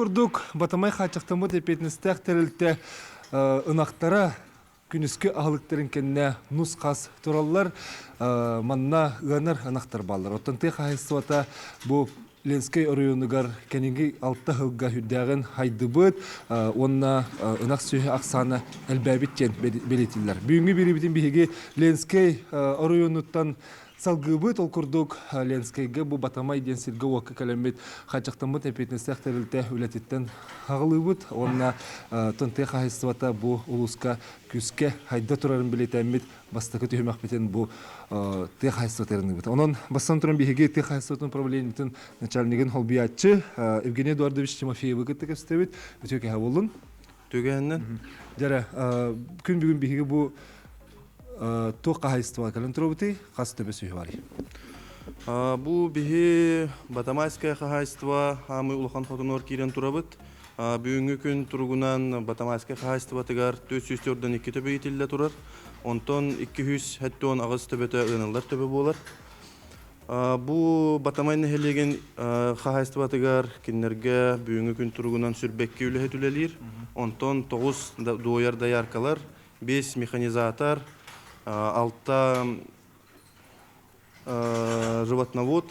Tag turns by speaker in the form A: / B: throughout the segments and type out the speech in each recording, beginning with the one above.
A: курдук, Батамай хааччахтаммыт эппиэтинэстээх тэрилтэ ынахтара күнүскү аһылыктарын кэннэ нус-хас тураллар. Манна ыанар ынахтар бааллар. Оттон тыа хаһаайыстыбата бу Ленскэй оройуонугар кэнниги алта сылга үрдээҕин хайдыбыт уонна ынах сүөһү ахсаана элбээбит диэн бэлиэтииллэр. Бүгүҥҥү биэриибитин биһиги Ленскэй оройуонуттан Салгыыбыт ол курдук Ленскэйгэ бу Батамай диэн сиргэ-уокка кэлэммит хааччахтаммыт эппиэтинэстээх тэрилтэ үлэтиттэн хаҕылыыбыт уонна тыа хаһаайыстыбата бу улууска күүскэ хайда турарын бэлиэтээммит бастакы түһүмэхпитин бу тыа хаһаайыстыбатыгар аныыбыт. Онон бастан туран биһиги тыа хаһаайыстыбатын управлениетын начальнигын холбуйааччы Евгений Эдуардович Тимофеевы кытта кэпсэтэбит. Үтүө кэһэ буоллун.
B: Түгэннэн.
A: Дьэрэ, күн бүгүн биһиги бу Туох хаһаайыстыба кэлэн турабытый? Хас төбө сүһү барый?
B: Бу биһи Батамайское хаһаайыстыба хаамыы улахан хотонугар киирэн турабыт. Бүгүҥҥү күн туругунан Батамайскай хаһаайыстыбатыгар 442 төбө иитиллэ турар. Онтон 278 төбөтө ыаныллар төбө буолар. Бу Батамай нэһилиэгин хаһаайыстыбатыгар кинилэргэ бүгүҥҥү күн туругунан сүрбэкки үлэһит үлэлиир. Онтон 9 дуойар дояркалар, 5 механизатор, алта животновод.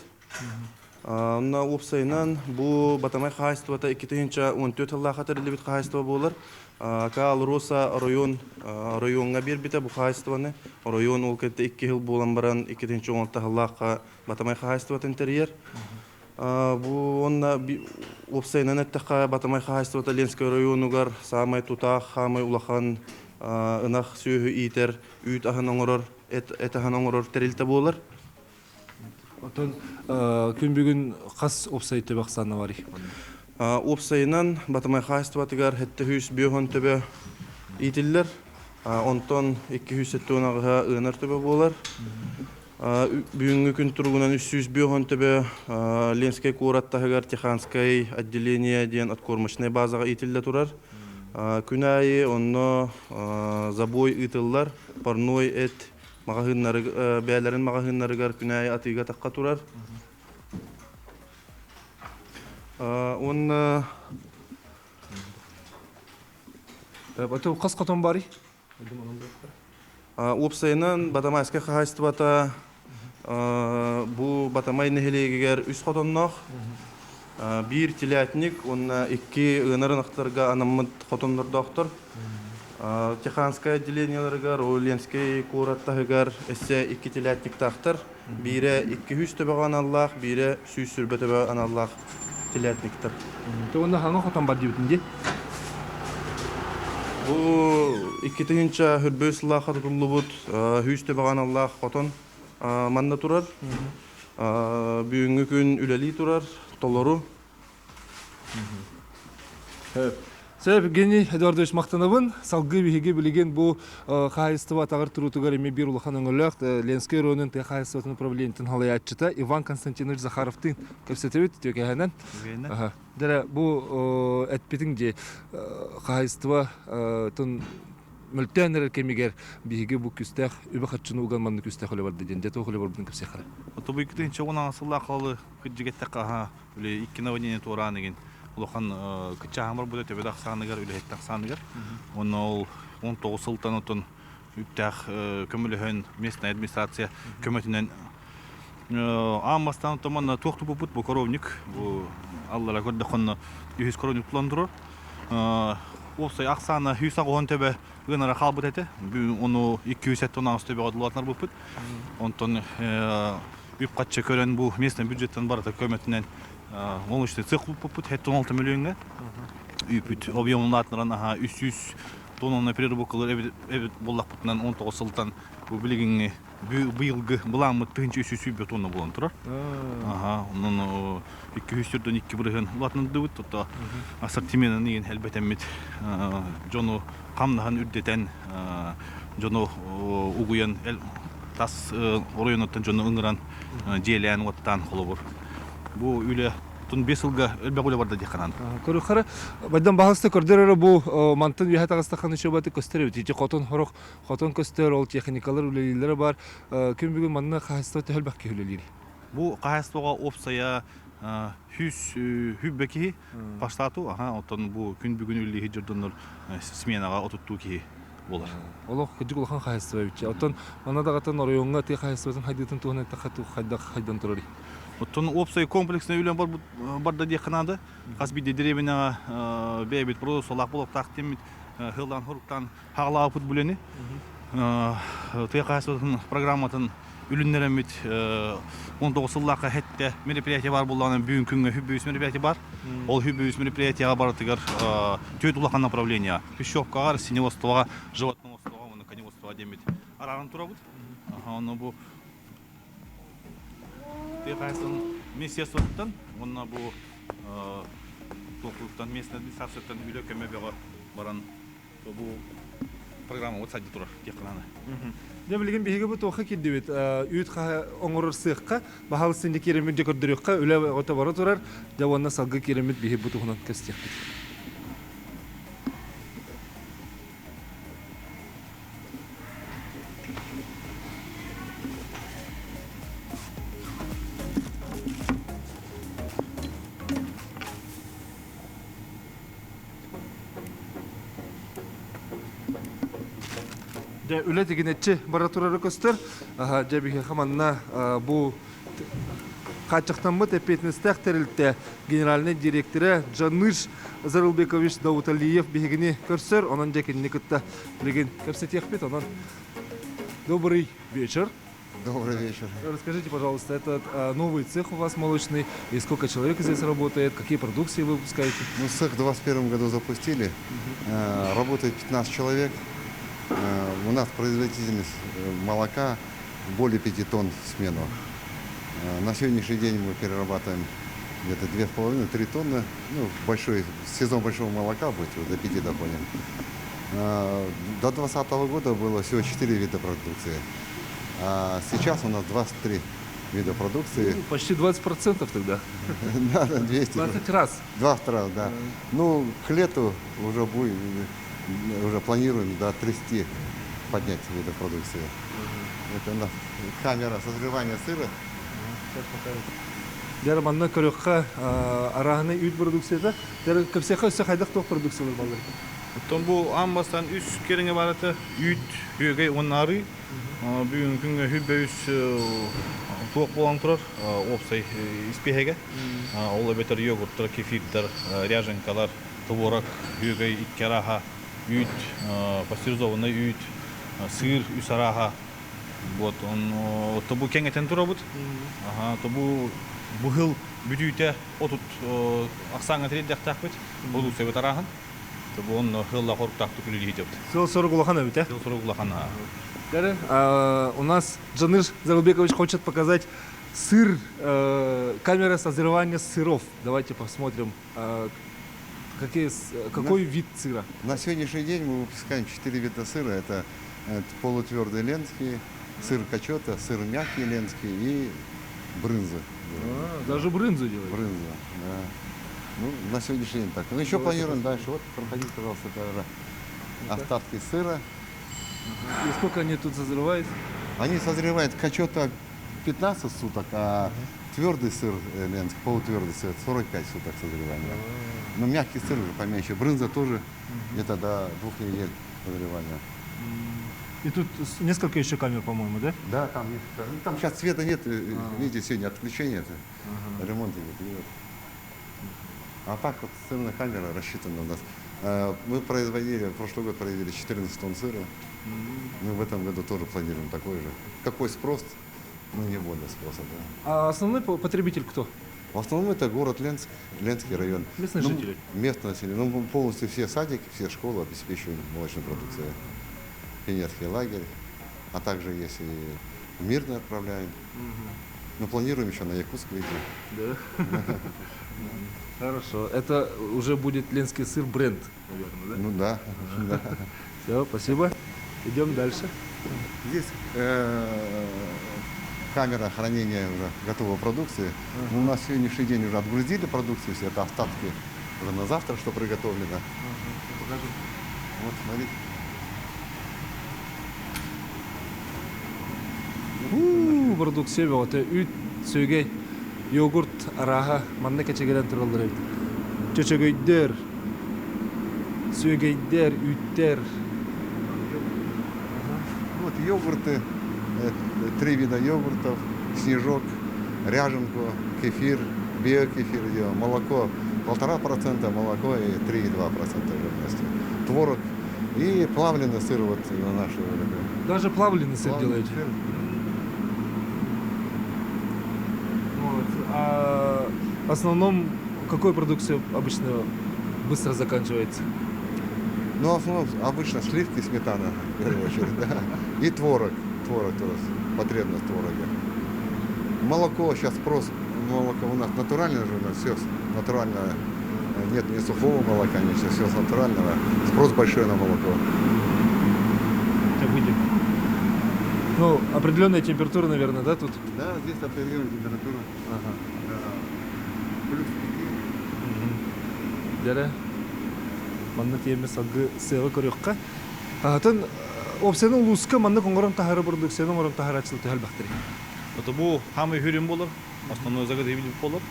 B: Онно уопсайынан бу Батамай хаһаайыстыбата 2014 сыллаахха тэриллибит хаһаайыстыба буолар. АЛРОСА оройуон оройуоҥҥа биэрбитэ бу хаһаайыстыбаны. Оройуон ол кэннэ 2 сыл буолан баран 2016 сыллаахха Батамай хаһаайыстыбатын тэрийэр. Бу уонна уопсайынан эттэххэ, Батамай хаһаайыстыбата Ленскэй оройуонугар саамай тутаах, саамай улахан ынах сүөһү иитэр, үүт аһын оҥорор, эт, эт аһын оҥорор тэрилтэ буолар.
A: Оттон күн бүгүн хас уопсай төбө ахсаана барый?
B: Уопсайынан Батамай хаһаайыстыбатыгар 750 төбө иитиллэр. Онтон 278 ыанар төбө буолар. Бүгүҥҥү күн туругунан 350 төбө Ленскэй куорат таһыгар Тиханскай отделение диэн откормочнай базаҕа иитиллэ турар. Күн аайы онно забой ыытыллар, парной эт маҕаһыыннары бэйэлэрин маҕаһыыннарыгар күн аайы атыыга тахха турар. Уонна
A: Хас хотон барый?
B: Уопсайынан Батамайскай хаһаайыстыбата бу Батамай нэһилиэгигэр үс хотонноох, биир телятник уонна икки ыанар ынахтарга анаммыт хотоннордоохтор. Тиханскай отделениеларыгар, Ленскэй куорат таһыгар өссө икки телятниктаахтар. Биирэ 200 төбөҕө аналлаах, биирэ 120 төбөҕө аналлаах телятниктар.
A: Уонна хаҥа хотон бар диэбитин дии.
B: Бу 2 тыһыынча сыллаахха тутуллубут 100 төбөҕө аналлаах хотон манна турар. Бүгүҥҥү күн үлэлии турар, толору.
A: Сөп, Евгений Эдуардович махтанабын. Салгыы биһиги билигин бу хаһаайыстыба атаҕар туруутугар эмиэ биир улахан өҥөлөөх Ленскэй оройуонун тыа хаһаайыстыбатын управлениетын салайааччыта Иван Константинович Захаровтыын кэпсэтэбит үтүөкэһэнэн. Дьэ, бу этпитиҥ дии хаһаайыстыба мөлтөөн эрэр кэмигэр биһиги бу күстээх үбү-харчыны уган маннык күстээх үлэ барда диэн дьэ туох үлэ барбытын кэпсиэххэ.
C: Отобу 2010 сыллаах халалы кырдьык эттэххэ Үлэ икки наводнение туораан игин улахан кыччааһын барбыта төбө да ахсааныгар, үлэһит да ахсааныгар. Уонна ол 19 сылтан отон үптээх көмөлөһөн местная администрация көмөтүнэн аан бастаан оттон манна туох тупуппут бу коровник бу аллара көрдөххөнө үһүс коровник тулан турар. Уопсай ахсаана 180 төбө ыанара хаалбыт этэ. Ону 278 төбөҕө дулаатынарбыппыт. Онтон үп-харчы көрөн бу местный бюджеттан барыта көмөтүнэн молочный цех куппуппут 76 миллионга үүпүт объемун аатынан аха 300 тонна переработкалар эбит буоллахпытынан 19 сылтан бу билигиҥҥи быйылгы былааммыт 1320 тонна буолан турар. Аха, онон 242 бырыһын улаатынардыбыт, тото ассортименын иин элбэтэммит дьону хамнаһын үрдэтэн дьону угуйан тас оройуонуттан дьону ыҥыран дьиэлээн уоттаан холобур бу үлэ тун 5 сылга элбэх үлэ барда диэххэ наада.
A: Көрүххэ байдан баһылыста көрдөр эрэ бу мантан үөһэ таҕыстаххына үчүгэй көстөр эбит. Ити хотон хорох хотон көстөр ол техникалар үлэлииллэрэ бар. Күн бүгүн манна хаһаайыстыба төһө элбэх киһи үлэлиир?
C: Бу хаһайыстыбаҕа уопсайа 100 хүббэ киһи паштаату, аха, оттон бу күн бүгүн үллиһи дьордоннор сменаҕа отуттуу киһи буолар.
A: Олох кырдьык улахан хаһайыстыба эбит. Оттон манна даҕатан оройуоҥҥа тыа хаһайыстыбатын хайдыытын туһунан эттэххэ хайдах хайдан турарый?
C: Оттон уопсай комплекснай үлэ барда диэххэ наада. Хас биирдии дэриэбинэҕэ бэйэбит производстволаах буолуохтаах диэммит сыллаан хоруктаан хаалаабыт бүлэни тыа хаһаайыстыбатын программатын үлүннэрэммит 19 сыллаахха хэттэ мероприятие бар буоллаҕына бүгүн күҥҥэ хүбүүс мероприятие бар. Ол хүбүүс мероприятияҕа барытыгар түөрт улахан направление пищевкаҕа, растениеводствоҕа, животноводствоҕа уонна коневодствоҕа диэммит арааран турабыт. Онно бу тыа хаһаайыстыбатын министерствотыттан уонна бу туохтуттан местный администрацияттан үлэ көмө бөҕө баран бу программабыт сайда турар диэххэ наада.
A: Дьэ билигин биһиги бу туохха киирдибит? Үүт хаһа оҥорор сыахха, баһаалыста инде киириммит дьэ көрдөрүөххэ, үлэ оҕото бара турар, дьэ уонна салгыы киириммит биһи бу туһунан кэпсэтиэхпит. Дьэ, үлэ тигинэччи бара турара көстөр. Дьэ, биһиэхэ манна бу хааччахтаммыт эппиэтинэстээх тэрилтэ генеральнай директора Джаныш Зарылбекович Дауталиев биһигини көрсөр. Онон дьэ кинини кытта билигин кэпсэтиэхпит. Онон добрый вечер.
D: Добрый вечер.
A: Расскажите, пожалуйста, этот новый цех у вас молочный, и сколько человек здесь работает, какие продукции вы выпускаете?
D: Ну, цех в 2021 году запустили, угу. Работает 15 человек. У нас производительность молока более 5 тонн в смену. На сегодняшний день мы перерабатываем где-то 2,5-3 тонны. Ну, большой, сезон большого молока будет, вот до 5 доходим. До 2020 года было всего 4 вида продукции. А сейчас у нас 23 вида продукции.
A: Ну, почти 20% тогда.
D: Да, да, 200.
A: 20 раз.
D: 20 раз, да. Ну, к лету уже будем, уже планируем до 30 поднять видов продукции. Это у нас камера созревания сыра.
A: Сейчас покажу. Дьэ манна көрүөххэ арааһынай үүт продукцията. Дьэ кэпсиэххэ өссө хайдах туох продукциялар баллар?
C: Оттон бу аан бастаан үс кэриҥэ барыта үүт, үөгэй уонна арыы. Бүгүн күҥҥэ хүббэ үс туох буолан турар уопсай испиэһэгэ. Ол эбэтэр йогурттар, кефирдэр, ряженкалар, творог, үөгэй икки арааһа, үүт, пастеризованный үүт, сыыр үс арааһа. Вот он тобу кэҥэтэн турабыт. Аха, тобу быһыл бүтүүтэ отут ахсааҥҥа тириэрдэхтээхпит. Продукциябыт арааһын. Тобу он хылла хоруктаахтык үлэлиһитебит.
A: Сыл сорук улахан эбит, э?
C: Сыл сорук улахан.
A: У нас Джаныш Зарубекович хочет показать сыр, камера созревания сыров. Давайте посмотрим, какие, какой вид сыра.
D: На сегодняшний день мы выпускаем 4 вида сыра. Это полутвердый ленский, сыр качота, сыр мягкий ленский и брынза.
A: А, даже брынзу делают?
D: Брынза, да. Ну, на сегодняшний день так. Ну, еще планируем дальше. Вот, проходите, пожалуйста, это остатки сыра.
A: И сколько они тут созревают?
D: Они созревают качота 15 суток, а твердый сыр ленский, полутвердый сыр 45 суток созревания. Но мягкий сыр уже поменьше. Брынза тоже где-то до 2 недель созревания.
A: И тут несколько еще камер, по-моему, да?
D: Да, там несколько. Ну, там сейчас света нет, видите, сегодня отключение, это, ремонт идет. И вот. А так вот сырная камера рассчитана у нас. Мы производили, в прошлый год произвели 14 тонн сыра. Мы в этом году тоже планируем такой же. Какой спрос? Ну, не более спроса, да.
A: А основной потребитель кто?
D: В основном это город Ленск, Ленский район.
A: Местные
D: ну,
A: жители?
D: Местное население. Ну, мы полностью все садики, все школы обеспечиваем молочной продукцией. Пионерский лагерь, а также если в Мирный отправляем. Ну, планируем еще на Якутск выйти.
A: Да. Хорошо. Это уже будет Ленский сыр бренд, наверное,
D: да? Ну да. да.
A: Все, спасибо. Идем дальше.
D: Здесь камера хранения уже готовой продукции. Ну, у нас сегодняшний день уже отгрузили продукцию, все это остатки уже на завтра, что приготовлено.
A: Покажи.
D: Вот, смотрите.
A: У, продукция вот үүт Сүөгэй, йогурт арааһа манна кэчигирэн тураллар эбит. Чөчөгөйдөр, сүөгэйдэр, үүттэр.
D: Вот йогурты, три вида йогуртов, снежок, ряженку, кефир, биокефир делаем, молоко 1,5% молоко и 3,2% жирности. Творог и плавленый сыр вот наш.
A: Даже плавленый сыр делаете?
D: Сыр.
A: Вот. А в основном какой продукция обычно быстро заканчивается?
D: Ну, в основном обычно сливки, сметана, в первую очередь, да. И творог. Творог тоже, потребность творога. Молоко, сейчас спрос, молоко у нас натуральное же, у нас все натуральное. Нет ни сухого молока, ничего, все с натурального. Спрос большой на молоко.
A: Выйдем. Ну, определенная температура, наверное, да, тут?
D: Да, здесь определенная температура.
A: Ага.
D: Да. Плюс 5.
A: Дьэ, манна тиэмэ салгыы сыаҕы көрүөххэ. Атын уопсайынан улууска маннык оҥорон таһаары продукцияны оҥорон таһаарааччылар төһө элбэхтэрий?
C: Это бу хамый хүрүм болор, основной заготовитель болор.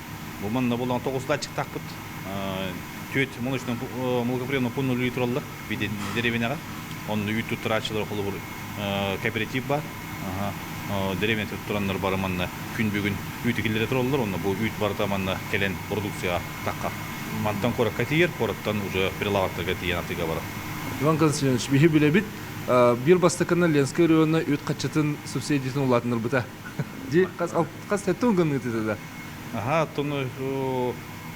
C: Бу манна болан тоҕус датчиктаахпыт. Түөт молочный молокоприемный пункт үлэлии тураллар биир деревняҕа. Онно үүт туттарааччылар холобур кооператив бар. Деревня тураннар бары манна күн бүгүн үүтү киллэрэ тураллар. Онно бу үүт барыта манна кэлэн продукцияҕа таххар. Мантан куоракка тиийэр, куораттан уже прилавоктарга тиийэн атыыга барар.
A: Иван Константинович, биһи билэбит, биир бастакынан Ленскэй оройуона үүт хаччытын субсидиятын улаатыннарбыта. Ди хас хас хэттэн гынныытыта да?
C: Аха, оттон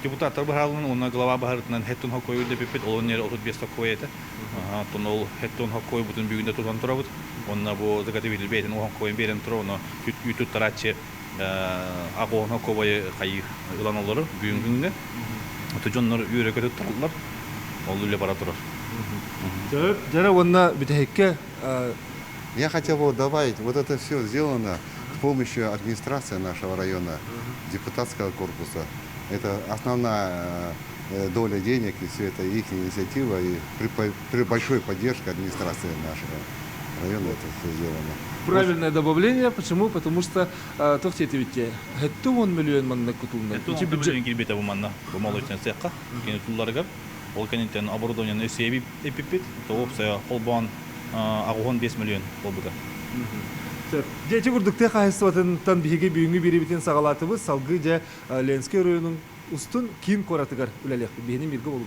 C: депутаттар быһаалын уонна глава баһарытынан хэттэн хоккой үрдэппиппит, ол нер 35 хоккой этэ. Оттон ол хэттэн хоккой бутун бүгүн да тутан турабыт. Онно бу заготовитель бэйэтин уһон хоккойун биэрэн турар, ону үүт туттарааччы агоон хоккойы хайыы ылан олорор бүгүн күҥҥэ. Ото дьоннор үөрэ көтө тураллар. Ол үлэ бара турар.
A: Дьэ уонна бүтэһиккэ
D: Я хотел бы добавить, вот это все сделано с помощью администрации нашего района, депутатского корпуса. Это основная доля денег, и все это их инициатива, и при большой поддержке администрации нашего района это все сделано.
A: Правильное добавление. Почему? Потому что туох диэтибит 70 миллион манна кутулна.
C: Ити бюджет кирбите бу манна бу молочный цехка кини тулларыгар ол кэнниттэн оборудованиены өссө эпиппит то уопсайа холбоон 85 миллион буолбута.
A: Дьэ ити курдук тыа хаһайыстыбатыттан биһиги бүгүҥҥү биэриибитин саҕалаатыбыт. Салгыы дьэ Ленскэй оройуонун устун киин куоратыгар үлэлиэхпит. Биһини бииргэ болуҥ.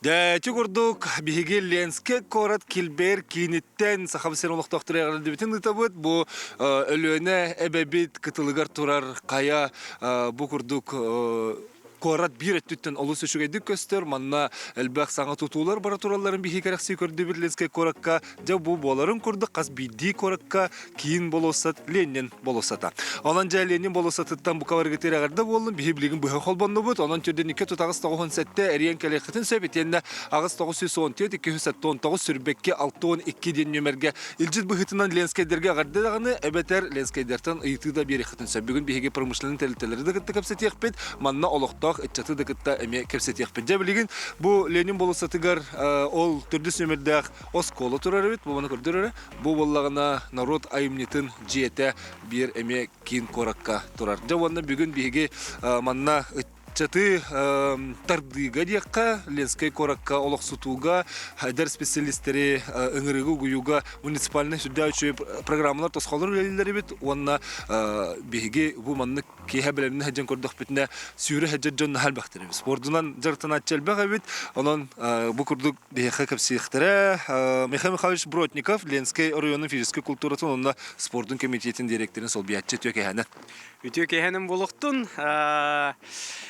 A: Дьэ, ити курдук биһиги Ленскэй куорат килбиэр кииниттэн Сахабыт сирин олохтоохтору эҕэрдэлибитин ыытабыт. Бу Өлүөнэ эбэбит кытылыгар турар хайа бу курдук куорат биир өттүттэн олус үчүгэйдик көстөр. Манна элбэх саҥа тутуулар бара туралларын биһиги кэрэхсии көрдүбүт Ленскэй куоракка. Дьэ бу буоларын курдук хас биирдии куоракка киин болуоссат Ленин болуоссата. Онон дьэ Ленин болуоссатыттан бука барыгытыыр эҕэрдэ буоллун. Биһи билигин быһа холбоннубут. Онон түрдэн 2 тутаҕыс 97 эрийэн кэлиэххитин сөп. Итиэннэ 8 914 279 сүрбэкки 62 диэн нүөмэргэ илдьит быһыытынан Ленскэйдэргэ эҕэрдэ даҕаны эбэтэр Ленскэйдэртэн ыйытыы да биэриэххитин сөп. Бүгүн биһиги промышленнай тэрилтэлэри да кытта кэпсэтиэхпит, манна олохтоох ыччаты да кытта эмиэ кэпсэтиэхпит. Дьэ билигин бу Ленин болуоссатыгар ол төрдүс нүөмэрдээх оскуола турар эбит, бу маны көрдөр эрэ. Бу буоллаҕына норуот айымньытын дьиэтэ биир эмиэ киин куоракка турар. Дьэ уонна бүгүн биһиги манна ыччаты тардыыга диэххэ, Ленскэй куоракка олохсутууга, эдэр специалистэри ыҥырыыга угуйууга муниципальнай сүрдээх үчүгэй программалар тосхолор үлэлииллэр эбит уонна биһиги бу маннык киэһэ бэлэмнэ сылдьан көрдөхпүтүнэ сүүрэ сылдьар дьон наһаа элбэхтэр эбит. Спордунан дьарыктанааччы элбэх эбит. Онон бу курдук биһиэхэ кэпсиэхтэрэ. Михаил Михайлович Бродников, Ленскэй оройуонун физическэй культуратын уонна спордун комитетин директорын солбуйааччы үтүө кэһээнэ.
E: Үтүө кэһэнин болохтун.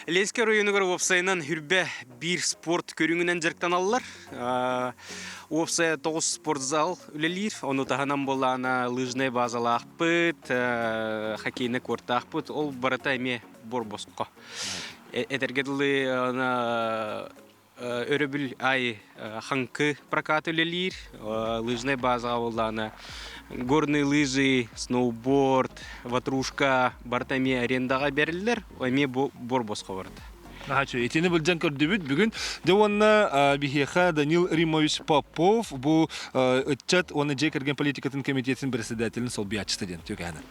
E: Ленскэй оройуонугар уопсайынан хүрбэ биир спорт көрүҥүнэн дьарыктаналлар. Уопсайа тоҕус спортзал үлэлиир. Ону таһынан буоллаҕына лыжнай базалаахпыт, хоккейнай куортаахпыт. Ол барыта эмиэ бор-босхо. Этэргэ дылы Өрөбүл аайы хаҥкы прокат үлэлиир. Лыжнай базаҕа буоллаҕына горные лыжи, сноуборд, ватрушка барыта эмиэ арендаҕа бэриллэр, эмиэ буор босхо барыта.
A: Наһаа итини былдьан көрдүбүт бүгүн. Дьэ уонна биһиэхэ Данил Римович Попов бу ыччат уонна дьиэ кэргэн политикатын комитетин председателин солбуйааччыта диэн түөкэһэнэ.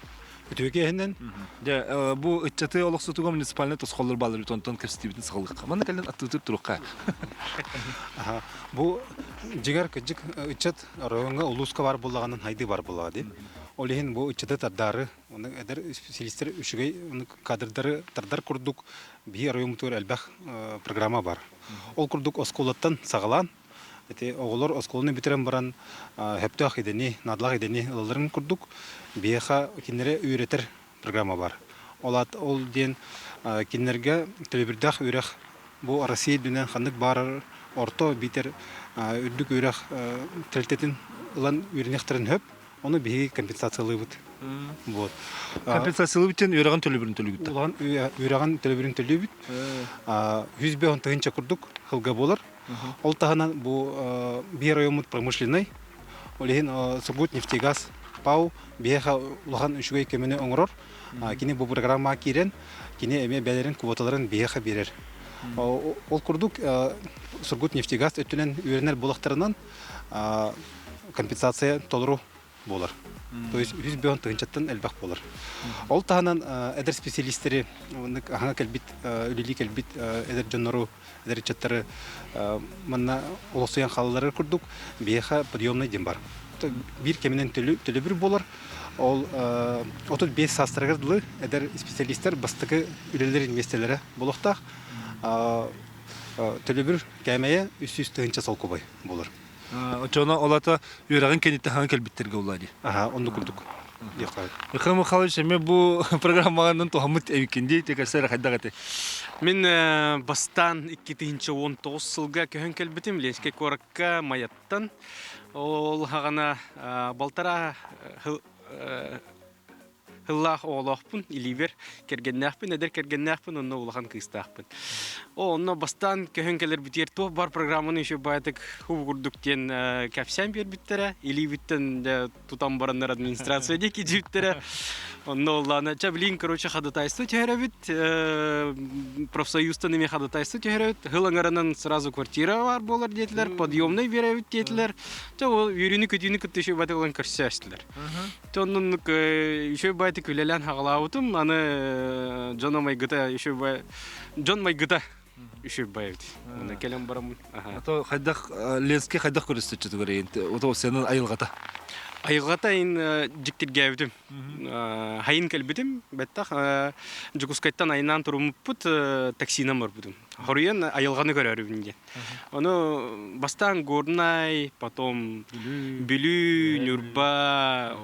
F: Үтүөкэһинэн.
A: Дьэ бу ыччаты олохсутуга муниципальнай тосхоллор бааллар онтон кэпсэтиибитин саҕалыахха. Манна кэлэн аттыытыр турукка.
F: Бу дьигэр кыдьык ыччат оройуоҥҥа улууска бар буллаҕынан хайды бар буллаҕа дии. Ол иһин бу ыччаты тардары Оны эдэр специалистер үчүгэй кадрдары тардар курдук биһи оройуоммутугар элбэх программа бар. Ол курдук оскуолаттан саҕалаан ити оҕолор оскуоланы бүтэрэн баран сөптөөх идэни, наадалаах идэни ылалларын курдук биһиэхэ кинилэри үөрэтэр программа бар. Ол аат ол диэн кинилэргэ төлөбүрдээх үөрэх бу Россия үрдүнэн ханнык баарар орто биитэр үрдүк үөрэх тэрилтэтин ылан үөрэниэхтэрин сөп. Ону биһиги компенсациялыыбыт. Вот.
A: Компенсациялыыбыт диэн үөрэҕин төлөбүрүн төлүүгүт.
F: Улахан үөрэҕин төлөбүрүн төлүүбүт. 105 тыһыынча курдук сылга буолар. Ол таһынан бу биир райоммут промышленнай. Ол иһин Сургутнефтегаз ПАУ биһиэхэ улахан үчүгэй көмөнү оҥорор. Кини бу программаҕа киирэн, кини эмиэ бэйэлэрин квоталарын биһиэхэ биэрэр. Ол курдук Сургутнефтегаз өттүнэн үөрэнэр буолахтарынан компенсация толору буолар. То есть үс бөөн тыһынчаттан элбэх буолар. Ол таһынан эдэр специалистэри аһаҥа кэлбит, үлэлии кэлбит эдэр дьоннору, эдэр ыччаттары манна олохсуйан хаалалларыгар курдук биһиэхэ подъемный диэн бар. Биир кэминэн төлөбүр буолар. Ол 35 саастарыгар дылы эдэр специалистар бастакы үлэлэрин миэстэлэрэ буолуохтаах. Төлөбүр кээмэйэ 300 тыһыынча солкуобай буолар.
A: Оччоҕуна ол ата үөрэҕин кэнниттэн хаһан кэлбиттэргэ буолла дии.
F: Аха, оннук курдук диэххэ.
A: Михаил Михайлович эмиэ бу программаҕынан туһаммыт эбиккин дии, текэрсэ эрэ хайдах этэй?
E: Мин бастаан 2019 сылга көһөн кэлбитим Ленскэй куоракка Майаттан. Ол хаҕана балтараа Һыллаах оҕолоохпун, илиибэр кэргэннээхпин, эдэр кэргэннээхпин, онно улахан кыыстаахпын. О, онно бастаан көһөн кэлэрбитигэр туох бар программаны еще баайтык хубу курдук диэн кэпсээн биэрбиттэрэ. Илиибиттэн дьэ тутан бараннар администрация диэки дьииптэрэ. Онно оллаана, чэ, блин, короче, ходатайство түһэрэбит, профсоюзтан эмиэ ходатайство түһэрэбит, хыл аҥаранан сразу квартира бар буолар диэтилэр, подъемный биэрэбит диэтилэр. Чэ, ол үөрүүнү-көтүүнү кытта еще баайтык ылан көрсөөстүлэр. Оннук үчүгэй баайтык үлэлээн хаҕалаабытым. Аны дьон майгыта үчүгэй дьон майгыта үчүгэй бай эбит. Онно кэлэн бараммын.
A: Ато хайдах Ленский хайдах көрүстүччүтүгэр ото сенин айылҕата.
E: Айылҕата ин дьиктиргээбитим. Хайын кэлбитим. Бэттэх Дьокуускайтан айнаан туруммуппут таксинан барбытым. Хоруйан айылҕаны көрөрүбүн диэн. Ону бастаан Горнай, потом Бүлүү, Ньурба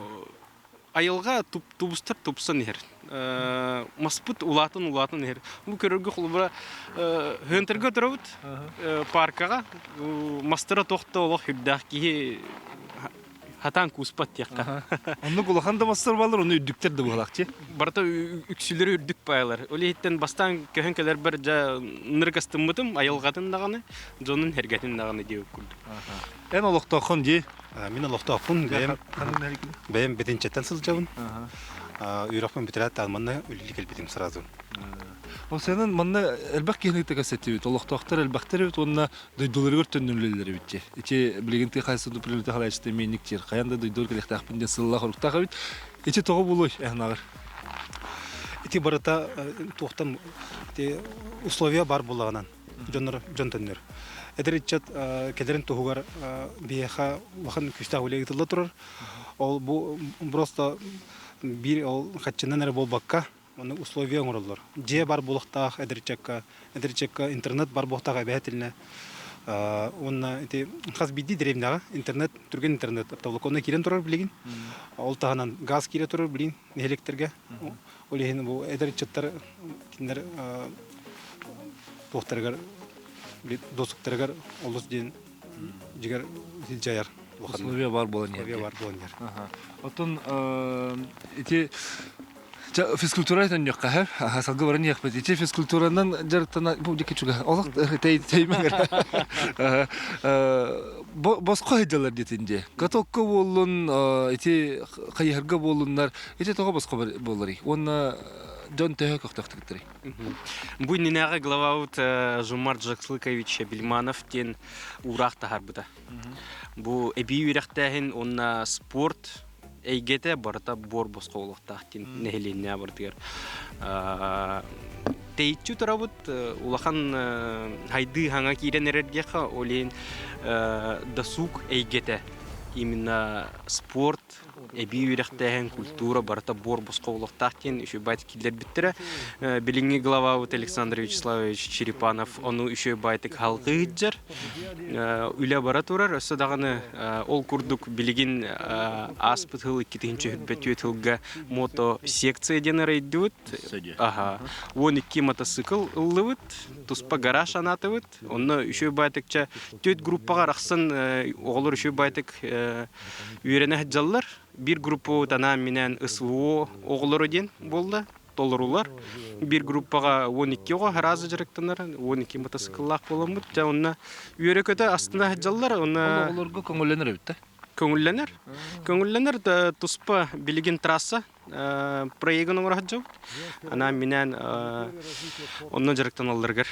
E: айылҕа тубустар тупсан иһэр. Маспыт улаатан улаатан иһэр. Бу көрөргө холобура Хөнтөргө турабыт паркаҕа мастара туох да олох үрдээх киһи хатаан кууспат диэххэ.
A: Оннук улахан да мастар баалар, ону үрдүктэр да быһалаах
E: Барыта үксүлэри үрдүк баайлар. Ол иһиттэн бастаан көһөн кэлэрбэр дьэ ныргастыммытым, айылҕатын даҕаны, дьонун эргэтин даҕаны диэбит курдук.
A: Эн олохтооххун дии?
F: Мин олохтоохпун, бэйэм бэйэм Бэтинчэттэн сылдьабын. Үөрэхпин бүтэрээт манна үлэлии кэлбитим сразу.
A: Ол сенен манна элбэх киһини кытта кэпсэттибит, олохтоохтор элбэхтэр эбит уонна дойдуларыгар төннүллэллэр эбит дии. Ити билигин тыа хаһаайыстыбатын управлениета салайааччыта эмиэ диир. Хайаан да дойдугар кэлиэхтээхпин диэн сыллаах оруктаах эбит. Ити тоҕо буолуой эһнаҕар?
F: Ити барыта туохтан ити условия бар буоллаҕынан дьоннор дьон төннөр. Эдэр ыччат кэлэрин туһугар биһиэхэ улахан күүстээх үлэ ыытылла турар. Ол бу просто биир ол хаччынан эрэ буолбакка Онно условия оҥороллор. Дьиэ бар буолуохтаах эдэр ыччакка, эдэр ыччакка интернет бар буолуохтаах эбэһэтилинэ уонна ити хас биирдии дэриэбинэҕэ интернет, түргэн интернет оптоволоконно киирэн турар билигин. Ол таһынан газ киирэ турар билигин нэһилиэктэргэ. Ол иһин бу эдэр ыччаттар кинилэр туохтарыгар досуктарыгар олус диэн дьигэр дьайар.
A: Условия бар буолан
F: Условия бар буолан иһэр.
A: Оттон ити Ча физкультура төннүөххэ һэ. Аха салгы баран иһиэхпит. Ити физкультуранан дьарыктана бу дики чуга. Олох тэй тэймэҥ эрэ. Босхо сылдьаллар диэтин дии. Катокка буоллун, ити хайыһарга буоллуннар, ити тоҕо босхо буолларый? Уонна дьон төһө көхтөөхтүктэрий?
E: Бу иннинээҕи главабыт Жумар Джакслыкович Бельманов диэн уураах таһаарбыта. Бу эбии үөрэхтээһин уонна спорт эйгэтэ барыта буор босхо буолуохтаах диэн нэһилиэнньэ барытыгар тэйиччи турабыт улахан хайдыы хаҥа киирэн эрэр диэххэ ол иһин досуг эйгэтэ именно спорт эбии үөрэхтээһин культура барыта буор босхо буолуохтаах диэн үчүгэй киллэрбиттэрэ билиҥҥи главабыт Александр Вячеславович Черепанов ону үчүгэй баайтык халҕыы сылдьар Үлэ бара турар, өссө даҕаны ол курдук билигин ааспыт сыл 2024 сылга мото-секция диэн арыйдыбыт. Аха. 12 мотоцикл ыллыбыт, туспа гараж анаатыбыт. Онно үчүгэй баайтыкча түөрт группаҕа арахсан оҕолор үчүгэй баайтык үөрэнэ сылдьаллар. Биир группабыт анаан-минээн СВО оҕолоро диэн буолла. толорулар. Биир группаҕа 12 оҕо араас дьарыктанар, 12 мотоцикллаах буоламмыт. Дьэ онно үөрэ-көтө астына сылдьаллар. Онно
A: Оҕолорго көҥүллэнэр эбит да?
E: Көҥүллэнэр. Көҥүллэнэр да туспа билигин трасса проегын оҥоро сылдьабыт. Анаан-минээн онно дьарыктаналларыгар.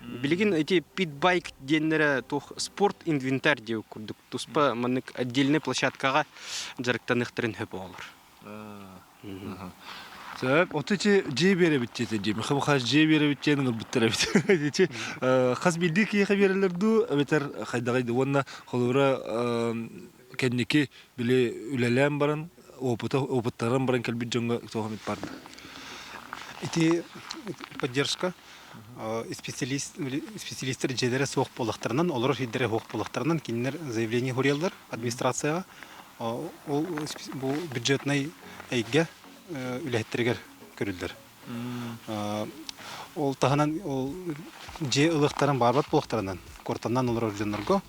E: Билигин ити питбайк диэннэрэ туох спорт инвентарь диэбит курдук туспа маннык отдельный площадкаҕа дьарыктаныахтарын сөп оҕолор.
A: Сөп. Оту ити дьиэ биэрэбит диэтэ дии. Миха хас дьиэ биэрэбит диэн ыҥырбыттар эбит. Ити хас биирдии киһиэхэ биэрэллэр дуу, эбэтэр хайдаҕый дуу. Уонна холобура кэнники били үлэлээн баран, опыта опыттаран баран кэлбит дьоҥҥо туох эмит баар да?
F: Ити поддержка специалист специалистер дьиэлэрэ суох буоллахтарынан, олорор сирдэрэ суох буоллахтарынан кинилэр заявление суруйаллар администрацияҕа. Ол бу бюджетнай эйгэ үлэһиттэригэр көрүллэр. Ол таһынан ол дьиэ ылыахтарын баарбат буолуохтарынан, куортамнаан олорор дьоннорго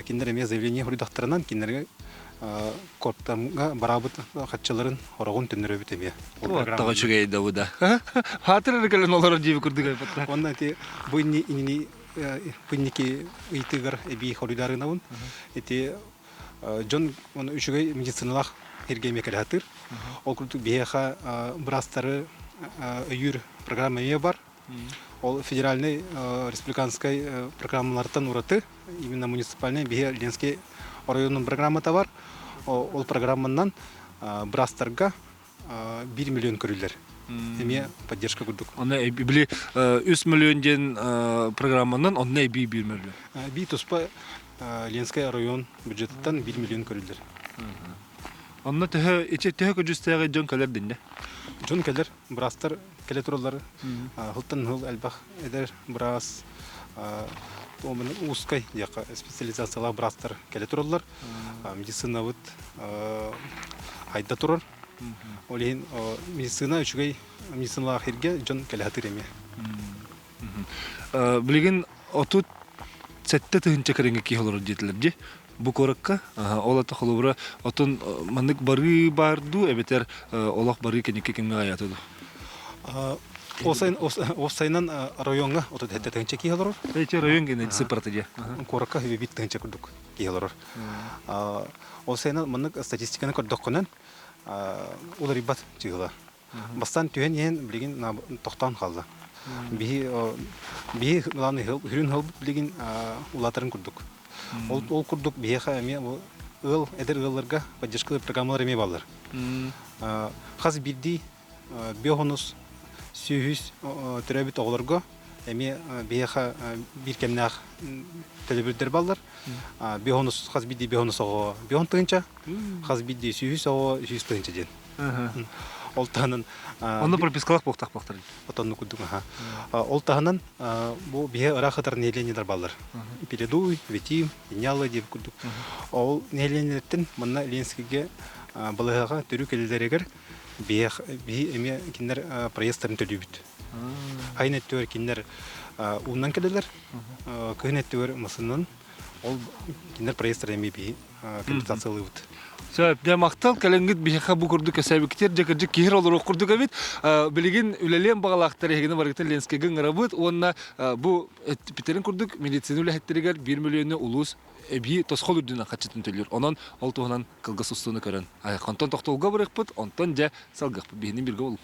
F: кинилэр эмиэ заявление суруйдахтарынан кинилэргэ куортамҥа бараабыт хаччыларын хороҕун төннөрөбүт эмиэ.
A: Оттоҕо үчүгэй да бу да. Хаатыр эрэ кэлэн олорор дьиэби курдук айбаттар.
F: Уонна ити бу инники бу инники ыйытыыгар эбии хоруйдарынабын. Ити Дьон үчүгэй медициналаах сиргэ эмиэ кэлэ сатыыр. Ол курдук биһиэхэ быраастары өйүүр программа эмиэ бар. Ол федеральнай республиканскай программалартан ураты именно муниципальный биһи Ленский оройуонун программата бар. Ол программанан быраастарга 1 миллион көрүллэр. Эмиэ поддержка курдук.
A: Онно били 3 миллион диэн программанан онно эбии 1 миллион.
F: Би туспа Ленскэй оройуон бюджетыттан 1 миллион көрүллэр.
A: Онно төһө ити төһө көдьүүстээҕи дьон кэлэр динне?
F: Дьон кэлэр, быраастар кэлэ тураллар. Хылтан хыл элбэх эдэр быраас узкай диэххэ специализациялаах быраастар кэлэ тураллар. Медицинабыт хайда турар. Ол иһин медицина үчүгэй медициналаах сиргэ дьон кэлэ сатыыр эмиэ.
A: Билигин 37 тыһыынча кэриҥэ киһи олорор диэтилэр дии. Бу куоракка ол ата холобура отон маннык барыы баар дуу эбэтэр олох барыы кэнники кэмҥэ аята дуу?
F: Уопсайынан райоҥҥа 37 тыһыынча киһи олорор.
A: Эти район геннадий сыппарата дии.
F: Куоракка 1 тыһыынча курдук киһи олорор. Уопсайынан маннык статистиканы көрдөххүнэн уларыйбат чыыһыла. Бастаан түһэн иһэн билигин тохтоон хаалла. Биһи биһи главный хүрүн хылбыт билигин улаатарын курдук. Ол ол курдук биһиэхэ эмиэ ыал эдэр ыалларга поддержкалар программалар эмиэ бааллар. Хас биирдии биохонус сүүһүс төрөөбүт оҕолорго эмиэ биһиэхэ биир кэмнээх төлөбүрдэр баллар. Биохонус хас биирдии биохонус оҕо биохон тыһыынча, хас биирдии сүүһүс оҕо сүүс тыһыынча диэн. Ол таһынан
A: Онно пропискалаах буолтах буолтар.
F: Отонну курдук аха. Ол таһынан бу биһи ыраах ытар нэһилиэнньэлэр баллар. Пеледуй, Витим, Инялы диэбит курдук. Ол нэһилиэнньэлэртэн манна Ленскийгэ балыһаҕа төрүү кэлэлэригэр биһи эмиэ кинилэр проездтарын төлүүбүт. Айын өттүгэр кинилэр уунан кэлэлэр, кыһын өттүгэр массыынанан ол кинилэр проездтарын эмиэ биһи компенсациялыыбыт.
A: Сөп, дьэ махтал кэлэҥҥит биһиэхэ бу курдук кэсээбиккитигэр дьэ кырдьык киһи олоруох курдук эбит. Билигин үлэлиэн баҕалаахтар эһигини барыгытын Ленскэйгэ ыҥырабыт уонна бу эппиттэрин курдук медицина үлэһиттэригэр биир мөлүйүөнү улуус эбии тосхол үрдүнэн хаччытын төлүүр. Онон ол туһунан кылгас устууну көрөн онтон тохтолго барыахпыт, онтон дьэ салгыахпыт биһини биргэ болу.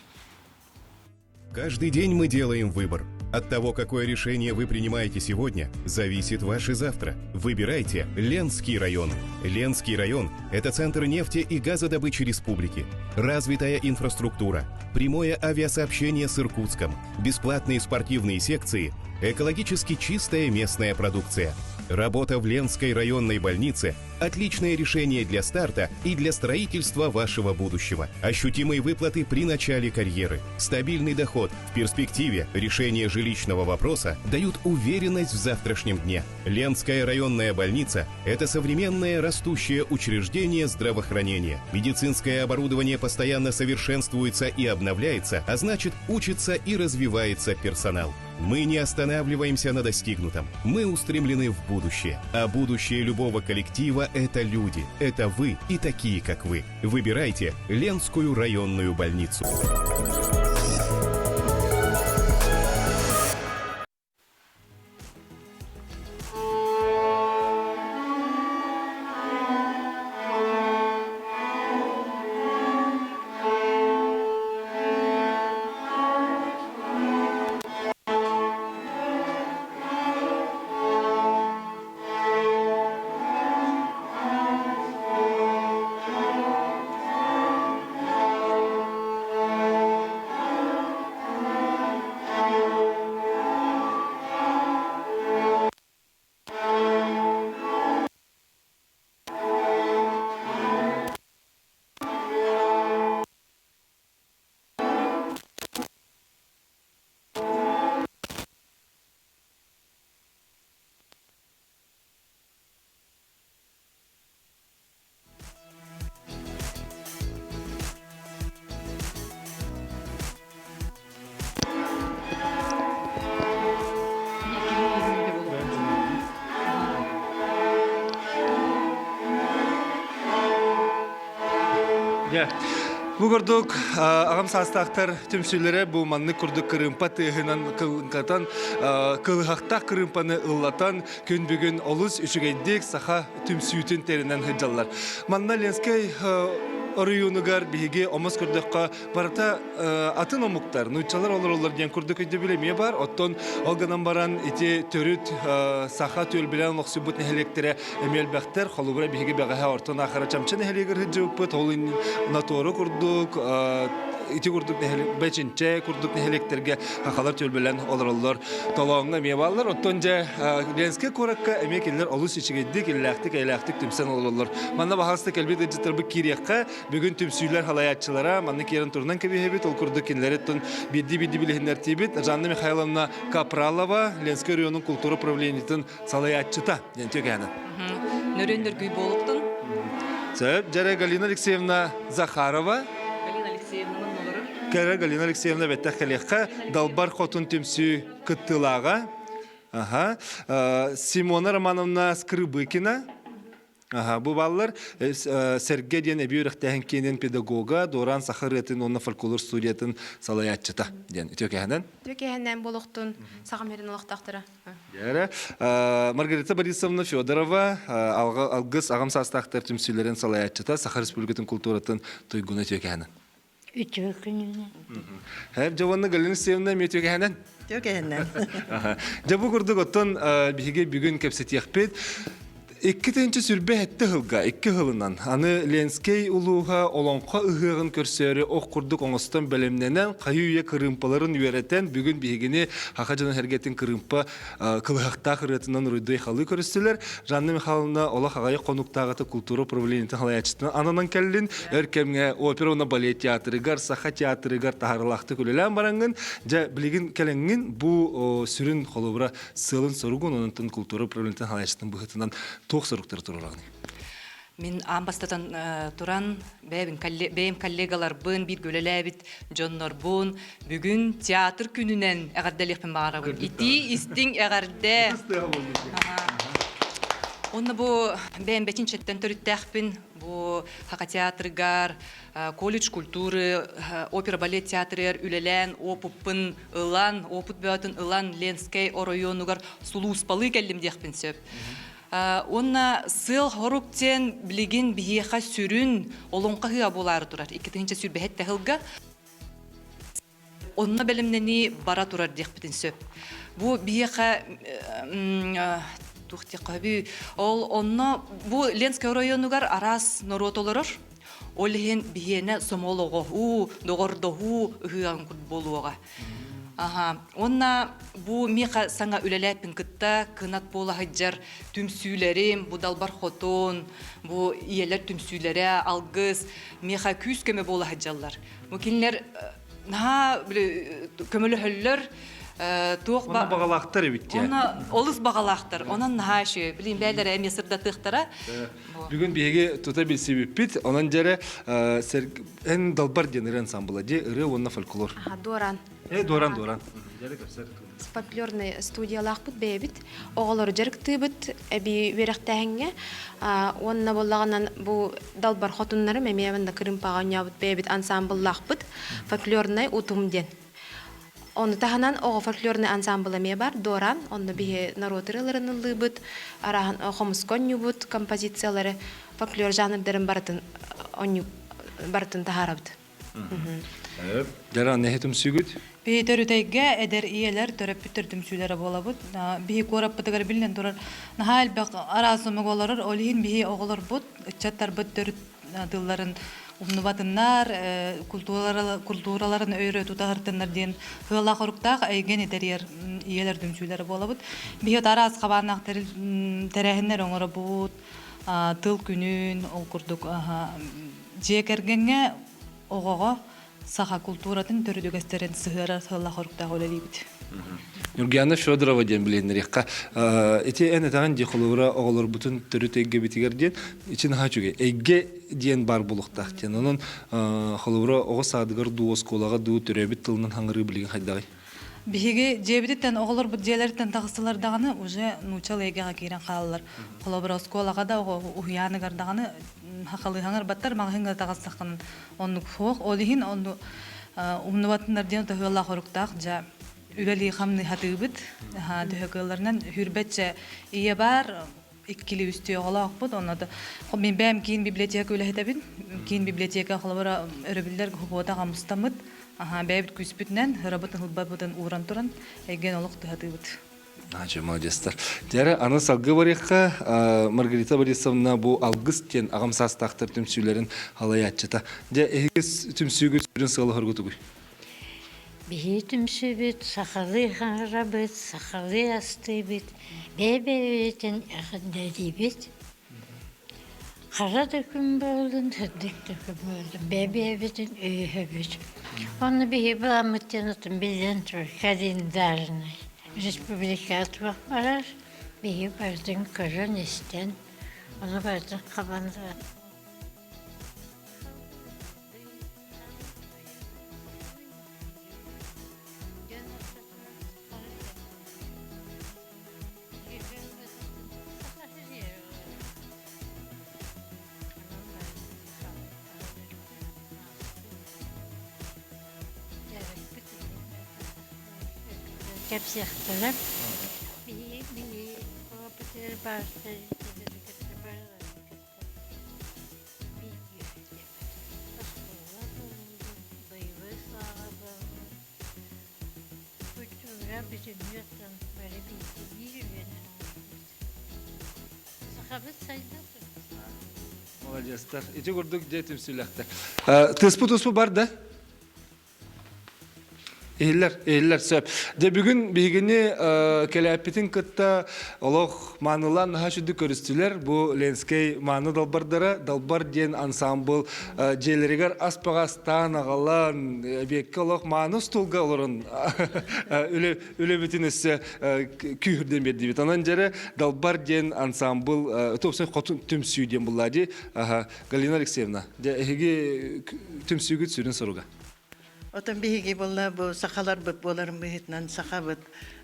G: Каждый день мы делаем выбор. От того, какое решение вы принимаете сегодня, зависит ваше завтра. Выбирайте Ленский район. Ленский район – это центр нефти и газодобычи республики. Развитая инфраструктура, прямое авиасообщение с Иркутском, бесплатные спортивные секции, экологически чистая местная продукция. Работа в Ленской районной больнице Отличное решение для старта и для строительства вашего будущего. Ощутимые выплаты при начале карьеры, стабильный доход, в перспективе решение жилищного вопроса дают уверенность в завтрашнем дне. Ленская районная больница – это современное растущее учреждение здравоохранения. Медицинское оборудование постоянно совершенствуется и обновляется, а значит учится и развивается персонал. Мы не останавливаемся на достигнутом. Мы устремлены в будущее. А будущее любого коллектива – это люди. Это вы и такие, как вы. Выбирайте Ленскую районную больницу.
A: Бу курдук аҕам саастаахтар түмсүүлэрэ бу маннык курдук кырыымпа тыаһынан кылыҥкатан кылыһахтаах кырыымпаны ыллатан күн бүгүн олус үчүгэйдик саха түмсүүтүн тэринэн сылдьаллар. Манна Ленскэй оройуонугар биһиги омос көрдөххө барыта атын омуктар, нууччалар олороллор диэн курдук өйдөбүл эмиэ бар. Оттон ол гынан баран ити төрүт саха түөлбэлээн олохсуйбут нэһилиэктэрэ эмиэ элбэхтэр. Холобура биһиги бэҕэһээ Орто Наахара Чамча нэһилиэгэр сылдьыбыппыт. Ол Натору курдук ити курдук Бэчинчэ курдук нэһилиэктэргэ хахалар түөлбэлээн олороллор. Толооҥҥо эмиэ бааллар. Оттон дьэ Ленскэй куоракка эмиэ кинилэр олус үчүгэйдик, иллээхтик, эйэлээхтик түмсэн олороллор. Манна баһаалыста кэлбит ыалдьыттарбыт киириэххэ. Бүгүн түмсүүлэр халайааччылара манна киирэн турунан кэбиһэбит. Ол курдук кинилэри биирдии-биирдии билиһиннэртиибит. Жанна Михайловна Капралова, Ленскэй оройуонун култуура управлениетын салайааччыта диэн түгээнэ.
H: Нөрүөн нөргүй буолуктун.
A: Сөп, дьэрэ Галина Алексеевна Захарова.
H: Галина Алексеевна олорор.
A: Кэрэ Галина Алексеевна бэттэх кэлиэххэ Далбар Хотун түмсүү кыттыылааҕа. Аха. Симона Романовна Скрыбыкина. Аха, бу баллар Сэргэ диэн эбии үөрэхтээһин киинин педагога, Дуораан саха ырыатын уонна фольклор студиятын салайааччыта диэн үтүө кэһэнэн.
I: Үтүө кэһэнэн буолуохтун саха мирин олохтоохторо.
A: Дьэрэ. Маргарита Борисовна Федорова Алгыс аҕам саастаахтар түмсүүлэрин салайааччыта, Саха Республикатын культуратын туйгуна үтүө кэһэнэн.
J: Үтүө күнүнэн.
A: Һэп дьэ Галина Алексеевна эмиэ үтүө кэһэнэн.
K: Үтүө кэһэнэн.
A: Дьэ бу курдук оттон биһиги бүгүн кэпсэтиэхпит. 2027 сылга икки сылынан аны Ленскэй улууһа Олоҥхо ыһыаҕын көрсөөрү ох курдук оҥостон бэлэмнэнэн хайы-үйэ кырыымпаларын үөрэтэн бүгүн биһигини Саха дьонун сэргэтин кырыымпа кылыһахтаах ырыатынан уруйдуй халыы көрүстүлэр. Жанна Михайловна олох аҕыйах хонуктааҕыта култуура управлениетын салайааччытынан ананан кэллин. Өр кэмҥэ опера уонна балет театрыгар, саха театрыгар таһаарыылаахтык үлэлээн бараҥҥын, дьэ билигин кэлэҥҥин бу сүрүн холобура сыалын-соругун, онон култуура управлениетын салайааччытын быһыытынан туох соруктары туруораҕыный?
H: Мин аан бастатан туран бэйэм коллегаларбын, бииргэ үлэлээбит дьоннорбун бүгүн театр күнүнэн эҕэрдэлиэхпин баҕарабын. Итии истиҥ эҕэрдэ! Онно бу бэйэм бэчинчэттэн төрүттээхпин. Бу Хака театрыгар, колледж культуры, опера-балет театрыгар үлэлээн, опыппын ылан, опыт бөҕөтүн ылан Ленскэй оройуонугар сулууспалыы кэллим диэхпин сөп. Уонна сыал-хорук диэн билигин биһиэхэ сүрүн олоҥхо ыһыаҕа буолаары турар. 2027 сылга Онно бэлэмнэнии бара турар диэхпитин сөп. Бу биһиэхэ туох диэххэ ол онно бу Ленскэй оройуонугар араас норуот олорор. Ол иһин биһиэнэ сомоҕолоһуу, доҕордоһуу ыһыаҕын курдук буолуоҕа. Аха. Уонна бу миэхэ саҥа үлэлээппин кытта кынат буола сылдьар түмсүүлэрим, бу Далбар Хотун, бу ийэлэр түмсүүлэрэ, алгыс миэхэ күүс-көмө буола сылдьаллар. Бу кинилэр наһаа көмөлөһөллөр туох
A: Онно баҕалаахтар эбит дии.
H: Онно олус баҕалаахтар. Онон наһаа үчүгэй. Билин бээлэрэ эмиэ сырдатыахтара.
A: Бүгүн биһиги тута билсибиппит. Онон дьэрэ эн далбар диэн ырыа ансамбла дии ырыа уонна фольклор.
I: Аха, Дуоран.
A: Э, Дуоран, Дуоран. Дьэрэ көпсөр.
I: Фольклорный студиялаахпыт бэйэбит. Оҕолору дьарыктыыбыт эбии үөрэхтээһиҥҥэ. Уонна буоллаҕынан бу далбар хотуннарым эмиэ манна кырыымпаҕа оонньообут бэйэбит ансаамбыллаахпыт. Фольклорнай утум диэн. Ону таһынан оҕо фольклорнай ансаамбыл эмиэ бар, Дуораан. Онно биһи норуот ырыаларын ыллыыбыт, арааһын хомуска оонньуубут композициялары, фольклор жанрдарын барытын оонньуу барытын таһаарабыт.
A: Дьара нэһи түмсүүгүт?
K: Биһи төрүтэйгэ эдэр ийэлэр төрөппүттэр түмсүүлэрэ буолабыт. Биһи куораппытыгар биллэн турар наһаа элбэх араас омук олорор. Ол иһин биһи оҕолорбут, ыччаттарбыт төрүт тылларын умнубатыннар, культураларын өйрө тутаһыртыннар диэн сыаллаах-соруктаах эйгэни тэрийэр ийэлэр түмсүүлэрэ буолабыт. Биһи араас хабааннаах тэрээһиннэр оҥоробут, тыл күнүн, ол курдук Дьиэ кэргэҥҥэ оҕоҕо саха култууратын төрүт үгэстэрин сыһыарар сыаллаах-соруктаах үлэлиибит.
A: Ньургуяна Федорова диэн билиһиннэриэххэ. Ити эн этэҕин дии холобура оҕолорбутун төрүт эйгэбитигэр диэн ичи наһаа үчүгэй. Эйгэ диэн баар буолуохтаах диэн. Онон холобура оҕо саадыгар дуу, оскуолаҕа дуу төрөөбүт тылынан хаҥырыы билигин хайдаҕый?
K: Биһиги дьиэбититтэн оҕолорбут дьиэлэриттэн тахсылар даҕаны уже нууччал эйгэҕэ киирэн хаалаллар. Холобура оскуолаҕа да оҕо уһуйааныгар даҕаны хахалыыһаҥар баттар маҕаһыыҥҥа таҕыстаххына оннук суох. Ол иһин онну умнубатыннар диэн ыһыалаах оруктаах дьэ үлэлии-хамныы сатыыбыт. Төһө кыалларынан сүүрбэччэ ийэ баар иккили үстүү оҕолоохпут. Онно да мин бэйэм киин библиотека үлэһитэбин. Киин библиотека холобура өрөбүллэр субуота хамыстаммыт. Аха бэйэбит күүспүтүнэн ырабытын ылбаппытын ууран туран эйгэн олох тыһатыыбыт.
A: Наача молодецтар. Дьэрэ аны салгыы барыахха Маргарита Борисовна бу Алгыс диэн аҕам саастаахтар түмсүүлэрин халайааччыта. Дьэ эһиги түмсүүгүт сүрүн сыала хоргутугуй?
J: Биһиги түмсүүбүт сахалыы хаҥарабыт, сахалыы астыыбыт, бэйэ-бэйэбитин эҕэрдэлиибит. Хара да күн буоллун, сырдык да күн буоллун, бэйэ-бэйэбитин өйөһөбүт. Онно биһиги былааммыт диэн отун биллэн турар календарный. Республикаҕа туох барар, биһиги барытын көрөн-истэн, ону барытын хабан Кэпсиэхтэрэ. Культура бүтүннүү бары биир үөнэ Сахабыт сайда
A: Молодецтар. Ити курдук дьэ түмсүүлэхтэр. Тыспыт успу бар да? Иһиллэр, иһиллэр сөп. Дьэ бүгүн биһигини кэлээппитин кытта олох маанылаан наһаа үчүгдүк көрүстүлэр. Бу Ленскэй мааны далбардара Далбар диэн ансаамбыл дьиэлэригэр ас баҕастаан аҕалан эбиэккэ олох мааны устуулга олорон үлэбитин өссө күүһүрдэн биэрдибит. Онон дьэрэ Далбар диэн ансаамбыл тупсай хотун түмсүү диэн булла дии. Галина Алексеевна, дьэ эһиги түмсүүгүт сүрүн соруга?
L: Отон биһиги буолла бу сахаларбыт буоларын быһыытынан сахабыт.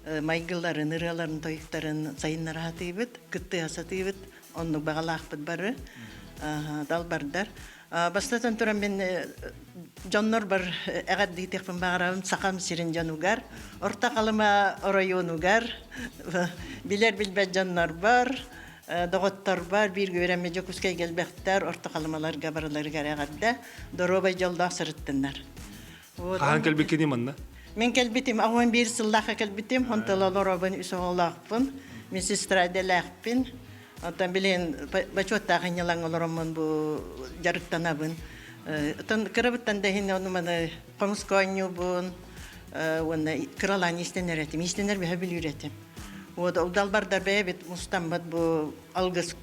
L: майгыларын, ырыаларын, тойуктарын сайыннара сатыыбыт, кыттыһа сатыыбыт, оннук баҕалаахпыт бары далбардар. Бастатан туран мин дьоннор бар эҕэрдиитиэхпин баҕарабын Сахам сирин дьонугар, Орто Халыма оройуонугар, билэр-билбэт дьоннорбор, доҕотторбор, бииргэ үөрэммит Дьокуускайга элбэхтэр, Орто Халымаларга барыларыгар эҕэрдэ, доруобай дьоллоох сырыттыннар.
A: Хаһан кэлбиккиний манна?
L: Мин кэлбитим, 11 сыллаахха кэлбитим, онтон олоробун үс оҕолоохпун, мин сестра идэлээхпин. Оттон билигин бочуоттаах инньэлаҥ олороммун бу дьарыктанабын. Оттон кырабыттан да иһин ону маны хомуска оонньуубун уонна кыралаан иистэнэр этим. Иистэнэр бэһэ бүлүүр этим. Вот ол далбардар бэйэбит мустаммыт бу алгыс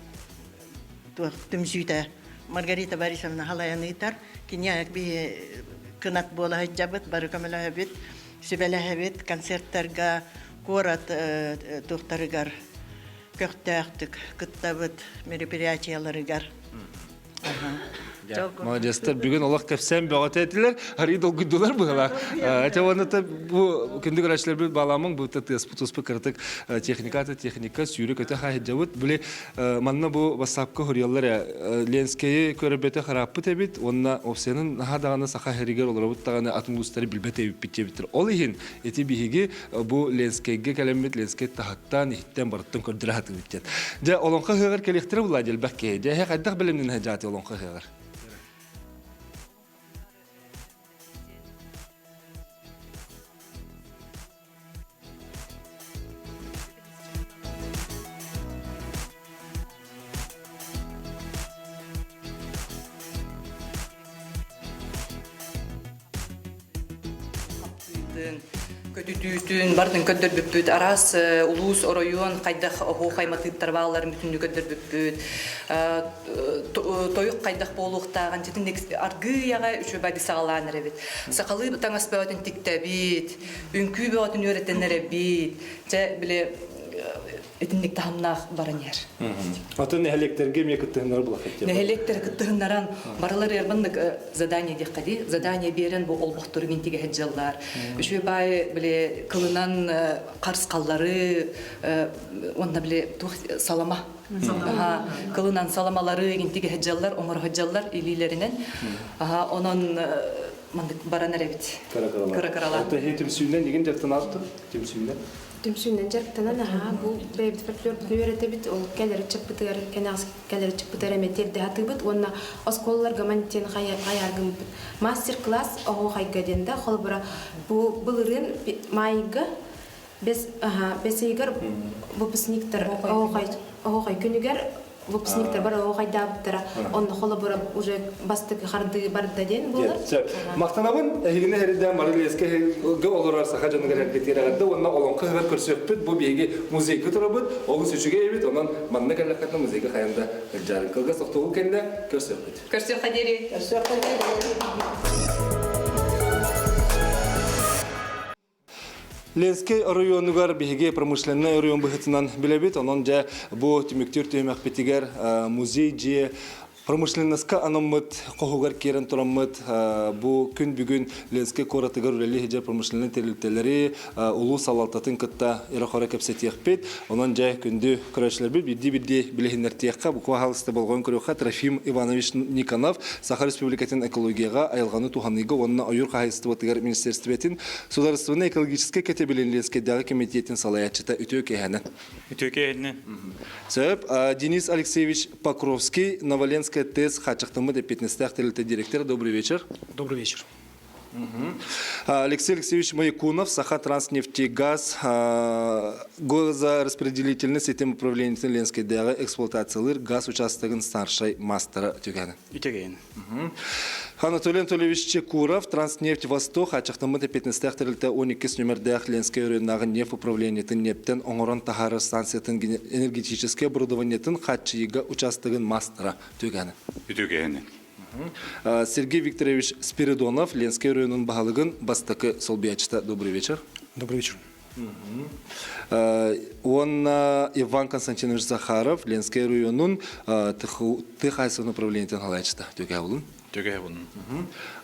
L: туох түмсүүтэ Маргарита Борисовна халайан ыытар. Кини биһи кынат буола сылдьабыт, бары көмөлөһөбүт, сүбэлэһэбит концерттарга, куорат туохтарыгар көхтөөхтүк кыттабыт мероприятияларыгар.
A: Молодецтар бүгүн олох кэпсээн бөҕөтө этилэр, арый долгуйдулар быһалаах. Эте уонна бу күндү көрөөччүлэрбит бааламаҥ бу тыаспыт туспут кыратык техниката техника сүүрэ көтө хаһыдьабыт. Били манна бу бассаапка хоруйаллар Ленскэйи көрөрбөтө харааппыт эбит уонна опсиянын наһаа даҕаны саха иһэригэр олоробут даҕаны атын улуустары билбэт эбиппит диэбиттэр. Ол иһин ити биһиги бу Ленскэйгэ кэлэммит Ленскэй таһыттан иһиттэн барыттан көрдөрө сатыыбыт диэн. Дьэ олоҥхо ыһыаҕар кэлиэхтэрэ булаа элбэх киһи. Дьэ эһэ хайдах бэлэмнэнэ сылдьааты олоҥхо ыһыаҕар?
H: Көтүтүүтүн, бардын көрдөрбүппүт, араас улуус, оройуон хайдах оһуохай матыыптар баалларын бүтүннүү көрдөрбүппүт, тойук хайдах буолуохтааҕын дьитин аргыый аҕай үчүгэй саҕалаан эрэбит. Сахалыы таҥас бөҕөтүн тиктэбит, үҥкүү бөҕөтүн үөрэтэн эрэбит. Чэ, били итинник таһымнаах баран иһэр.
A: Атын нэһилиэктэргэ эмиэ кыттыһыннары булахыт
H: Нэһилиэктэр кыттыһыннаран барылар эрбаннык задание диэххэ дии. Задание биэрэн бу олбохтору минтигэ дьаллар. Үчүгэй баай били кылынан харысхаллары уонна били туох салама кылынан саламалары интигэ дьаллар оҥоро дьаллар илиилэринэн. Онон маннык баран эрэбит.
A: Кыра-кыралаан. Оттон түмсүүнэн игин дьарыктанааттын? Түмсүүнэн?
I: Түмсүүнэн дьарыктанан аһаа бу бэйэбит фольклорбутун үөрэтэбит, ол кэлэр ыччаппытыгар, кэнэҕэс кэлэр ыччаппытыгар эмиэ тиэрдэ сатыыбыт уонна оскуолаларга мантиэн хайааргыммыт. Мастер-класс оһуохайга диэн да, холобура, бу былырыын маайга бэс, бэс ыйыгар выпускниктар оһуохай, оһуохай күнүгэр выпускниктар бары оһуохайдаабыттара онно холобура уже бастакы хардыы барда диэн буолар.
A: Махтанабын эһигини эһэрдээн бары Лиэскэ олорор саха дьонугар эргитиэр эҕэрдэ уонна олоҥхо ыһыгар көрсүөхпүт бу биһиги музейга турабыт олус үчүгэй эбит онон манна кэллэххитинэ музейга хайан да илдьаарыҥ кылгас тохтобул кэннэ көрсүөхпүт.
H: Көрсүөххэ диэри.
L: Көрсүөххэ диэри.
A: Ленскэй оройуонугар биһиги промышленнай оройуон быһыытынан билэбит. Онон дьэ бу түмүктүүр түһүмэхпитигэр музей дьиэ промышленноска анаммыт хоһугар киирэн тураммыт бу күн бүгүн Ленскэй куоратыгар үлэлии сылдьар промышленнай тэрилтэлэри улуус салалтатын кытта ирэ-хоро кэпсэтиэхпит. Онон дьэ күндү көрөөччүлэрбит биирдии-биирдии билиһиннэртиэххэ. Бу куоһаалыста болҕойон көрүөххэ Трофим Иванович Никонов Саха Республикатын экологияҕа, айылҕаны туһаныыга уонна ойуур хаһаайыстыбатыгар министиэристибэтин Судаарыстыбаннай экологическай кэтэбилин Ленскэйдээҕи кэмитиэтин салайааччыта үтүө киэһэнэн.
M: Үтүө киэһэнэн.
A: Сөп. Денис Алексеевич Покровский, Новоленская ТЭС хааччахтаммыт эппиэтинэстээх тэрилтэ директора. Добрый вечер.
M: Добрый вечер.
A: Алексей Алексеевич Маякунов, Саха Транснефтегаз, газораспределительный сетем управлениетин Ленскэйдээҕи эксплуатациялыыр газ учаастагын старшай мастера түгэнэ.
M: Үтүгэн.
A: Анатолий Анатольевич Чекуров, Транснефть Восток, аччыктаммыт эппиэтинэстээх тэрилтэ 12 нүмердээх Ленскэй оройуоннааҕы нефть управлениетын нефтэн оҥорон таһаарар станциятын энергетическэй оборудованиетын хааччыйыыга учаастагын мастера түгэнэ.
M: Үтүгэн.
A: Сергей Викторович Спиридонов, Ленскэй оройуонун баһылыгын бастакы солбуйааччыта. Добрый вечер.
M: Добрый вечер.
A: Уонна Иван Константинович Захаров Ленскэй оройуонун тыа хаһаайыстыбатын управлениетын салайааччыта. Түгэһэ булун.
M: Түгэһэ булун.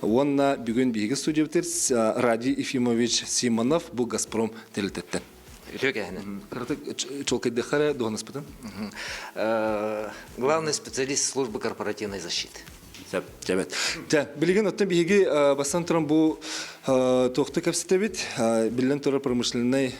A: Уонна бүгүн биһиги студиябытыгар Радий Ефимович Симонов бу Газпром тэрилтэттэн.
N: Үтүө кэһэнин.
A: Кыратык чуолкайдыахха эрэ дуоһунаспытын.
N: Главный специалист службы корпоративной защиты.
A: Сөп, дьэбэт. Дьэ, билигин оттон биһиги бастан туран бу туохта кэпсэтэбит. Биллэн турар промышленнай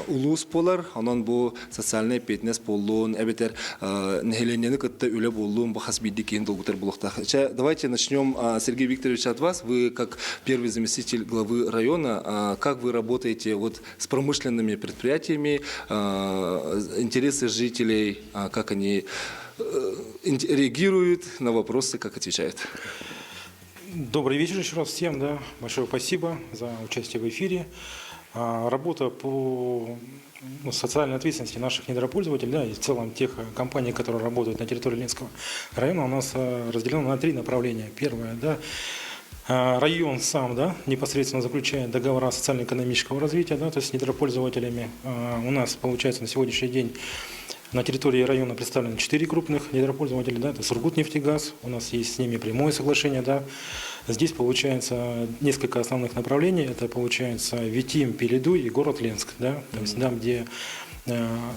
A: улуус буолар. Онон бу социальнай эппиэтинэс буоллун, эбэтэр нэһилиэнньэни кытта үлэ буоллун, бу хас биирдии киһини долгутар буолуохтаах. Чэ, давайте начнем, Сергей Викторович, от вас. Вы как первый заместитель главы района, как вы работаете вот с промышленными предприятиями, интересы жителей, как они реагируют на вопросы, как отвечают.
F: Добрый вечер еще раз всем, да. Большое спасибо за участие в эфире. Работа по ну, социальной ответственности наших недропользователей, да, и в целом тех компаний, которые работают на территории Ленского района, у нас разделена на три направления. Первое, да, район сам, да, непосредственно заключает договора социально-экономического развития, да, то есть с недропользователями. У нас, получается, на сегодняшний день на территории района представлены четыре крупных недропользователя, да, это Сургутнефтегаз, у нас есть с ними прямое соглашение, да. Здесь получается несколько основных направлений, это получается Витим, Пеледуй и город Ленск, да, то есть там, где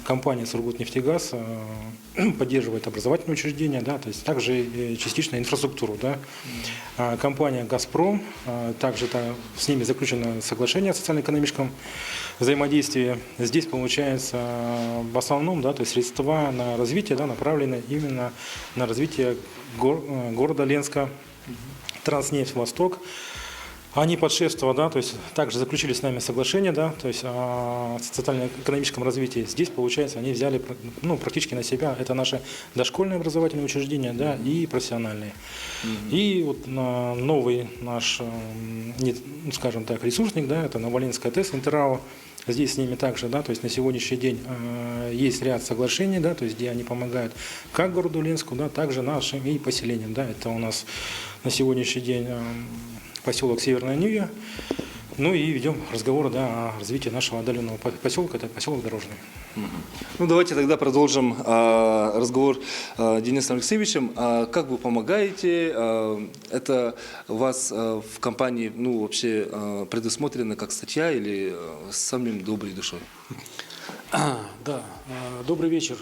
F: компания Сургутнефтегаз поддерживает образовательные учреждения, да, то есть также частично инфраструктуру. Да. А компания «Газпром», также да, с ними заключено соглашение о социально-экономическом взаимодействии. Здесь получается в основном, да, то есть средства на развитие, да, направлены именно на развитие города Ленска, Транснефть Восток. Они подшефство, да, то есть также заключили с нами соглашение, да, то есть о социально-экономическом развитии. Здесь, получается, они взяли, ну, практически на себя, это наши дошкольные образовательные учреждения, да, и профессиональные. И вот новый наш, ну, скажем так, ресурсник, да, это Новоленская ТЭС Интер РАО. Здесь с ними также, да, то есть на сегодняшний день есть ряд соглашений, да, то есть где они помогают как городу Ленску, да, также нашим и поселениям, да, это у нас на сегодняшний день поселок Северная Нюя. Ну и ведем разговоры, да, о развитии нашего отдаленного поселка, это поселок Дорожный.
A: Ну, давайте тогда продолжим разговор с Денисом Алексеевичем. А как вы помогаете? Это у вас в компании, ну, вообще предусмотрено как статья или самим доброй душой?
O: Да, добрый вечер,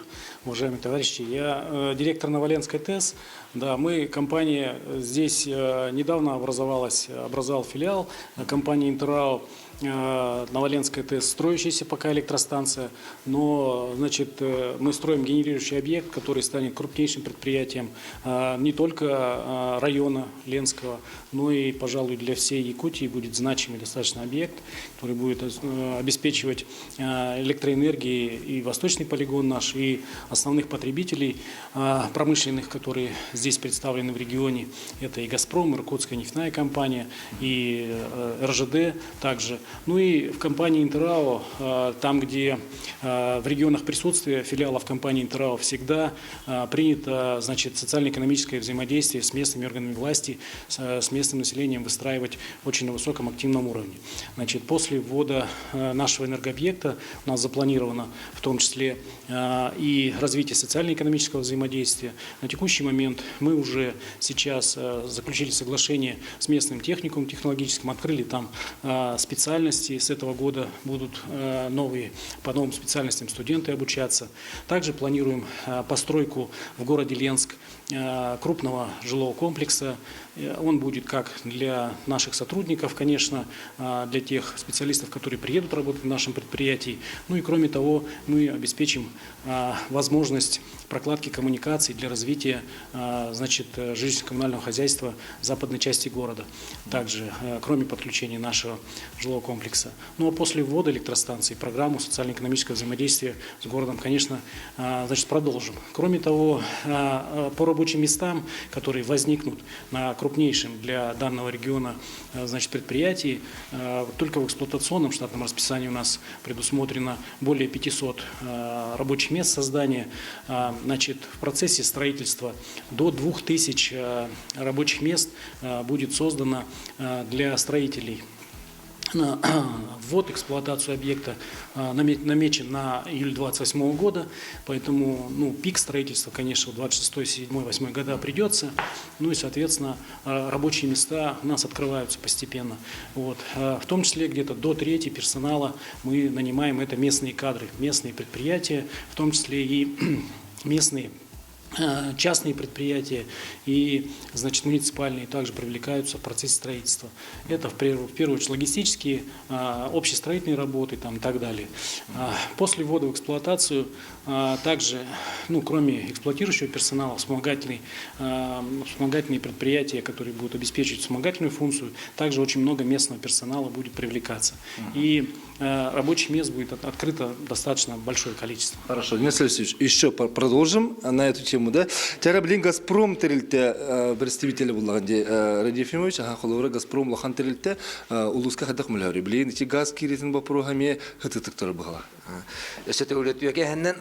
O: уважаемые товарищи. Я директор Новоленской ТЭС. Да, мы, компания, здесь недавно образовалась, образовал филиал компании Интер РАО. Новоленская ТЭС, строящаяся пока электростанция, но, значит, мы строим генерирующий объект, который станет крупнейшим предприятием не только района Ленского, но и, пожалуй, для всей Якутии будет значимый достаточно объект, который будет обеспечивать электроэнергией и восточный полигон наш, и основных потребителей промышленных, которые здесь представлены в регионе. Это и «Газпром», и Иркутская нефтяная компания, и РЖД также. Ну и в компании Интер РАО, там, где в регионах присутствия филиалов компании Интер РАО всегда принято, значит, социально-экономическое взаимодействие с местными органами власти, с местным населением выстраивать очень на высоком активном уровне. Значит, после ввода нашего энергообъекта у нас запланировано в том числе и развитие социально-экономического взаимодействия. На текущий момент мы уже сейчас заключили соглашение с местным техникумом технологическим, открыли там специальности. С этого года будут новые, по новым специальностям студенты обучаться. Также планируем постройку в городе Ленск крупного жилого комплекса. Он будет как для наших сотрудников, конечно, для тех специалистов, которые приедут работать в нашем предприятии. Ну и кроме того, мы обеспечим возможность прокладки коммуникаций для развития, значит, жилищно-коммунального хозяйства западной части города. Также, кроме подключения нашего жилого комплекса. Ну а после ввода электростанции программу социально-экономического взаимодействия с городом, конечно, значит, продолжим. Кроме того, по рабочим местам, которые возникнут на крупнейшем для данного региона, значит, предприятии, только в эксплуатационном штатном расписании у нас предусмотрено более 500 рабочих мест создания. Значит, в процессе строительства до 2000 рабочих мест будет создано для строителей. Ввод эксплуатацию объекта намечен на июль 2028 года, поэтому ну, пик строительства, конечно, в 26, 7, 8 года придется. Ну и, соответственно, рабочие места у нас открываются постепенно. Вот. В том числе где-то до трети персонала мы нанимаем это местные кадры, местные предприятия, в том числе и местные частные предприятия и значит, муниципальные также привлекаются в процессе строительства. Это в первую очередь логистические, общестроительные работы там, и так далее. После ввода в эксплуатацию также, ну, кроме эксплуатирующего персонала, вспомогательные, вспомогательные предприятия, которые будут обеспечивать вспомогательную функцию, также очень много местного персонала будет привлекаться. И рабочих мест будет открыто достаточно большое количество.
A: Хорошо, Денис Алексеевич, еще продолжим на эту тему, да? Тяра, блин, Газпром тэрилтэ представители буоллаҕыҥ дии, Радий Ефимович, аха холобура Газпром улахан тэрилтэ улууска хайдах мөлөөрү. Билигин ити газ кииритин боппуруоһа эмиэ сытыытык быһыылаах.
N: Өссө төгүлөтүөкэһиннэн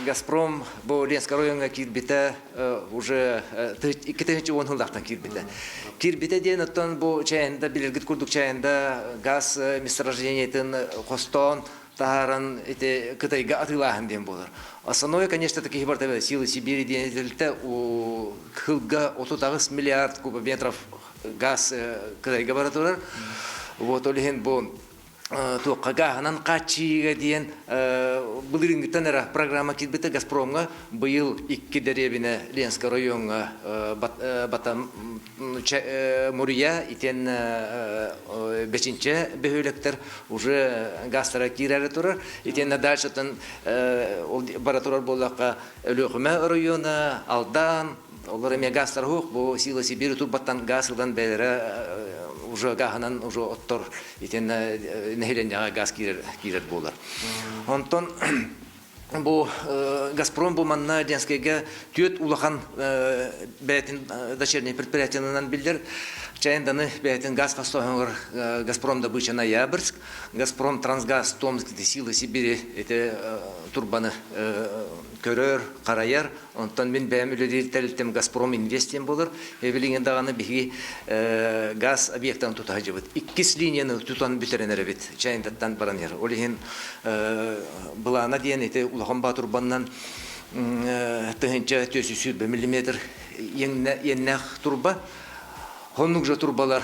N: Газпром бу Ленскай райоҥҥа киирбитэ уже 2010 сыллаахтан киирбитэ. Киирбитэ диэн оттон бу Чайында билэргит курдук Чайында газ месторождениетын хостоон таһааран ити Кытайга атыылааһын диэн буолар. Основной, конечно, таких барта силы Сибири диэн этилтэ сылга 38 миллиард кубометров газ Кытайга бара турар. Вот ол иһин бу туохха гааһынан хааччыйыыга диэн былырыыҥҥыттан эрэ программа киирбитэ Газпромҥа быйыл икки дэриэбинэ Ленскэй оройуоҥҥа Батам Мурья итиэннэ Бэчинчэ бөһүөлэктэр уже газтара киирээри турар. Итиэннэ дальше ол бара турар буоллахха Өлүөхүмэ оройуона, Алдан, олор эмиэ газтар суох. Бу Сила Сибири турбаттан газ ылан бэйэлэрэ уже гааһынан уже оттор итиэннэ нэһилиэнньэҕэ газ киирэр, киирэр буолар. Онтон бу Газпром бу манна Ленскэйгэ түөрт улахан бэйэтин дочерний предприятиянан биллэр. Чайынданы бэйэтин газ хостооһугар Газпром добыча Ноябрьск, Газпром Трансгаз Томск Силы Сибири эти турбаны көрөр, харайар. Онтон мин бэйэм үлэлиир тэрилтэм Газпром Инвест диэн буолар. Билигин даҕаны биһиги газ объектарын тута сылдьабыт. Иккис линияны тутан бүтэрэн эрэбит. Чайындаттан баран иһэр. Ол иһин былаана диэн ити улахан баатурбаннан 1420 миллиметр иэннээх турба. Оннук же турбалар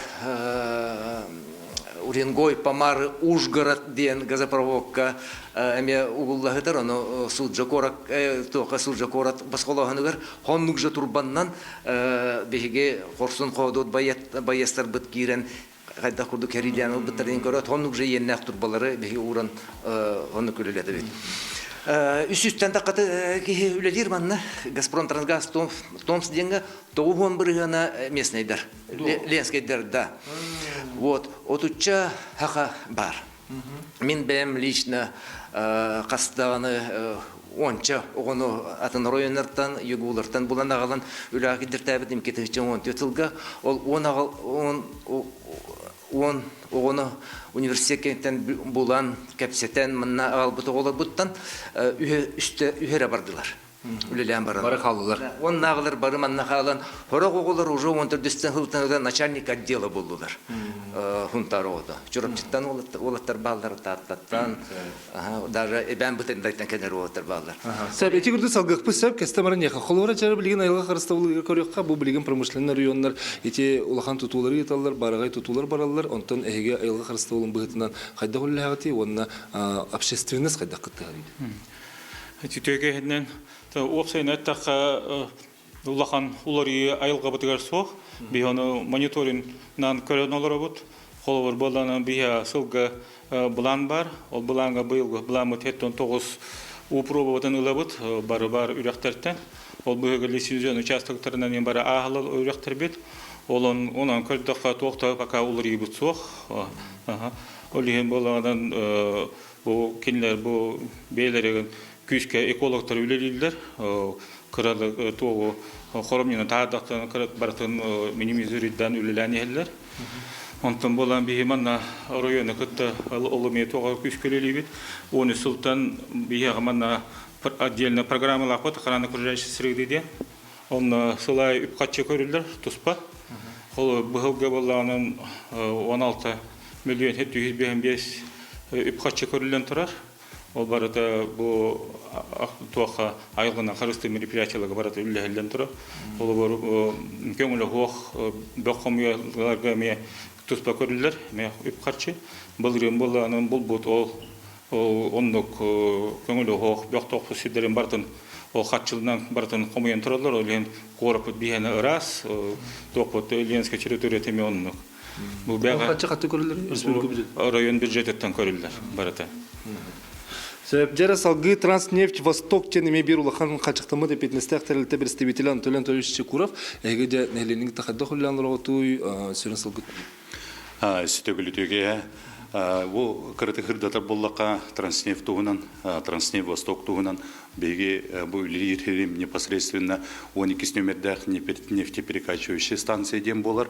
N: Уренгой, Помары, Ужгород диэн газопроводка эмиэ угуллаһытар, ону Суджа куорат туохха Суджа куорат босхолооһунугар оннук же турбаннан биһиги хорсун хоодуот байыастарбыт киирэн хайдах курдук кэриилээн ылбыттарын көрөөт, оннук же иэннээх турбалары биһиги ууран оннук үлэлэтэбит. Үс үстэн таххаты киһи үлэлиир манна Газпром Трансгаз Томс диэҥҥэ 90 бырыһыана местнайдар, ленскэйдэр да. Вот, отучча хаха бар. Мин бэйэм лично хастаҕаны уонча оҕону атын оройуоннартан, югулартан булан аҕалан үлэҕэ киллэртээбитим 2014 сылга. Ол 10 10 оҕону университеттэн булан, кэпсэтэн, манна аҕалбыт оҕолорбуттан үһэ үһэрэ бардылар. үлэлээн баран.
A: Бары хааллылар.
N: Уоннааҕылар бары манна хаалан, сорох оҕолор уже 14 сылтан начальник отдела буоллулар. Хунтаар оҕото. Чурапчыттан уолаттар бааллар, Тааттаттан, даже эбээн бытындайтан кэлэр уолаттар бааллар.
A: Сөп, ити курдук салгыахпыт сөп, кэстэ баран яха. Холобура чары билигин айылҕа харыстабылыгар көрүөххэ, бу билигин промышленный районнар ити улахан тутуулары ыыталлар, бараҕай тутуулар бараллар, онтон эһиги айылҕа харыстабылын быһыытынан хайдах үлэлэһэҕитий уонна общественность хайдах кыттыһарый?
P: Үтүөкэ иһинэн уопсайынан эттэххэ улахан уларыйыы айылҕабытыгар суох. Биһи ону мониториннан көрөн олоробут. Холобур буоллаҕына биһи сылга былаан бар. Ол былааҥҥа быйылгы былааммыт 79 уу пробабытын ылабыт бары бар үрэхтэртэн. Ол быһыгы лицензион участоктарынан бары ааһылал үрэхтэрбит. Ол онон көрдөххө туох да пока уларыйыбыт суох. Ол иһин буоллаҕынан Бу кинилэр бу бэйэлэригин күүскэ экологтар үлэлииллэр. Кыралык туоҕу хоромньуну таһаардахтарына барытын минимизируйдан үлэлээн иһэллэр. Онтон буолан биһи манна оройуону кытта олумия туоҕа күүскэ үлэлиибит. 13 сылтан биһиэхэ манна отдельно программалаахпыт охрана окружающей среды диэн. Онно сыл аайы үп-харчы көрүллэр туспа. Хол быһылга боллаанын 16 миллион 755 үп-харчы көрүллэн турар. Ол барыта бу туохха айылгына харыстыыр мероприятияларга барыта үллэһиллэн турар. Холобур, көҥүлэ суох бөх хомуйаларга эмиэ туспа көрүллэр, эмиэ үп-харчы. Былырыын буоллаҕына булбут ол оннук көҥүлэ суох бөх тохпут сирдэрин барытын ол харчылынан барытын хомуйан тураллар. Ол иһин куораппыт биһиэнэ ыраас, туохпут Ленскэй территорията эмиэ оннук. Бу бэҕэ
A: Хаччы хатты көрүллэр республика бюджет.
P: Район бюджетыттан көрүллэр барыта.
A: Сөп дьэрэ салгыы Транснефть Восток диэн эмиэ биир улахан хачыктаммыт эппиэтинэстээх тэрилтэ представителэ Анатолий Анатольевич Чекуров эһиги дьэ нэһилиэнньэҥ тахайда хуллаан олоҕутуй сүрүн сылгыт
M: Сүтөгүлүтүгэ бу кыраты хырдатар боллаққа Транснефть туһунан, Транснефть Восток туһунан биһиги бу үлэлиир сирим непосредственно 12 нөмердээх нефтеперекачивающая станция диэн буолар.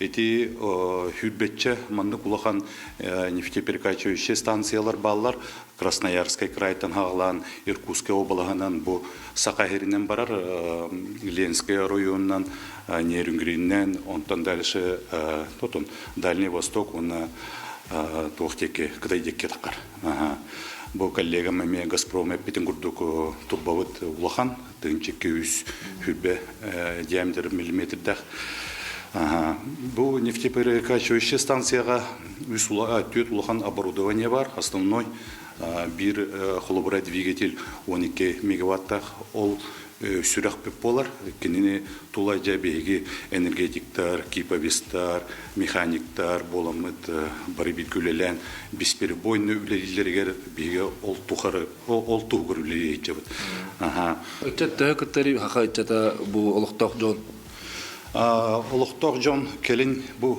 M: Ити хүрбэтчэ маннык улахан нефтеперекачивающая станциялар бааллар. Красноярскай крайтан хаҕалаан Иркутскай уобалаһынан бу Саха сиринэн барар Ленскэй оройуонунан Нерюнгриннэн, онтон дальше тотун Дальний Восток уонна туох диэки Кытай диэки таххар. Бу коллегам эмиэ Газпром эппитин курдук турбабыт улахан, тыһыынча үс хүрбэ диаметр миллиметрдээх. Бу нефтеперекачивающая станцияҕа үс түөрт улахан оборудование бар. Основной биир холобура двигатель 12 мегаваттаах. Ол сүрэх буолар. Кинини тула дьэ биһиги энергетиктар, киповистар, механиктар буоламмыт бары бииргэ үлэлээн бесперебойно үлэлииллэригэр биһиги ол тухары ол туһугар үлэлиэйдьэбит.
A: Ыччат төһө кыттары хаха ыччата бу олохтоох дьон?
M: Олохтоох дьон кэлин бу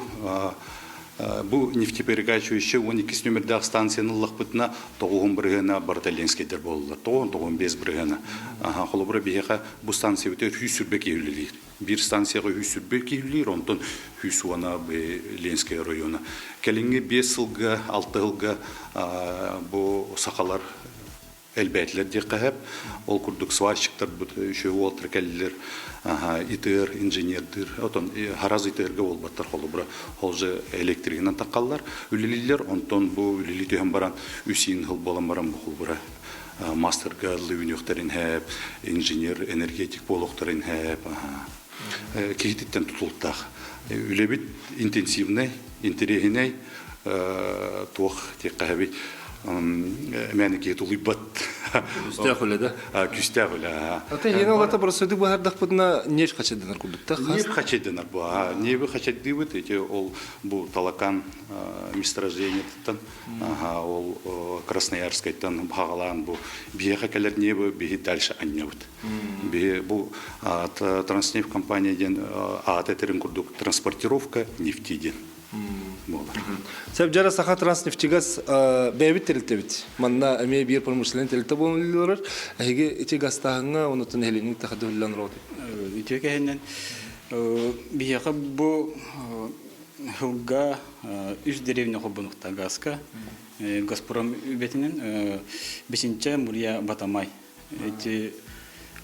M: Бу нефтеперекачивающий 12 нөмердээх станцияны ыллахпытына тоҕуһун бырыһыана барыта ленскэйдэр буолаллар. Тоҕуһун тоҕуһун бес бырыһыана. Холобура биһиэхэ бу станциябыта 120 киһи үлэлиир. Биир станцияҕа 120 киһи үлэлиир, онтон 110 Ленскэй района. Кэлиҥҥи 5 сылга, 6 сылга бу сахалар элбээтилэр диэххэ сөп. Ол курдук сварщиктарбыт үчүгэй уолтар кэллилэр, ИТР инженердир, отон хараз ИТРга буолбаттар холобура, ол же электригинэн таххаллар, үлэлииллэр, онтон бу үлэлии түһэн баран үс иин сыл буолан баран бу холобура мастерга лүгүнүөхтэрин хэп, инженер, энергетик буолуохтарын хэп, киһититтэн тутулуктаах. Үлэбит интенсивнэй, интэриэһинэй, туох диэххэ сөбүй мээнэ киһи тулуйбат
A: күүстээх үлэ да
M: күүстээх үлэ
A: ата иһин олата процеду быһардахпытына нефть хачайданар курдук та
M: нефть хачайданар бу нефть хачайдыыбыт эти ол бу талакан месторождениетыттан ол Красноярскайтан баҕалаан бу биһиэхэ кэлэр небы биһи дальше анньабыт биһи бу Транснефть компания диэн аата этэрин курдук транспортировка нефти диэн буолар.
A: Сәбдьара Саха Транснефтегаз бэйэбит тэрилтэбит. Манна эмиэ биир промышленный тэрилтэ буолан үлэлиир. Эһиги ити гастааһыҥҥа онутун нэһилиэнньик тахады үлэлэн роот.
Q: Үтүө кэһинэн биһиэхэ бу сылга үс деревня холбонукта газка Газпром үбэтинэн Бесинчэ, Мурья, Батамай. Эти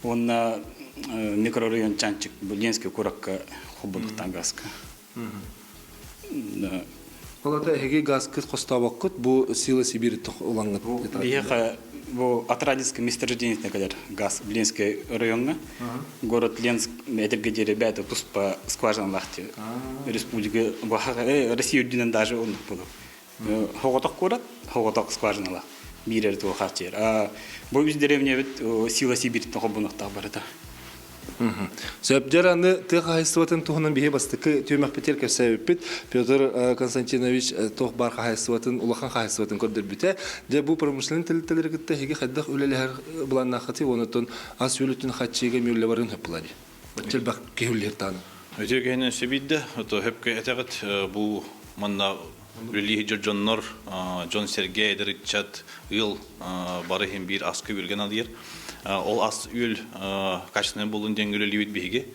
Q: уонна микрорайон Чанчик Ленский куоракка холбонуктаан газка.
A: Ол ата эһиги газкыт хостообоккут бу сила Сибирь улаҥҥыт.
Q: Биһиэхэ бу Отрадинский месторождение кэлэр газ Ленский райоҥҥа. Город Ленск этэргэ диэри бэйэтэ туспа скважиналаах республика Россия үрдүнэн даже оннук буолуо. Хоҕотох куорат, хоҕотох скважиналаах. Биир эрэ туох хааччыйар. Бу үс деревнябит сила Сибирьтэн холбонуохтаах барыта.
A: Сөп дьэр аны тыа хаһайыстыбатын туһунан биһи бастакы түөмэхпитигэр кэпсээбиппит. Петр Константинович туох баар хаһайыстыбатын, улахан хаһайыстыбатын көрдөрбүтэ. Дьэ бу промышленный тэрилтэлэри кытта эһиги хайдах үлэлэһэр былааннааххытый уонна ас үөл өттүн хаччыыга мүллэ барын хөп булар. Элбэх киһи үлэлиир тааны.
C: Үтүө киһинэн сөбүйдэ, ото хөпкө этэҕит бу манна үлэлии дьоннор, дьон-сэргэ, эдэр ыччат, ыал бары иһин биир аска үөргэн алыйар. Ол ас үөл качественный буолун диэн үлэлиибит биһиги.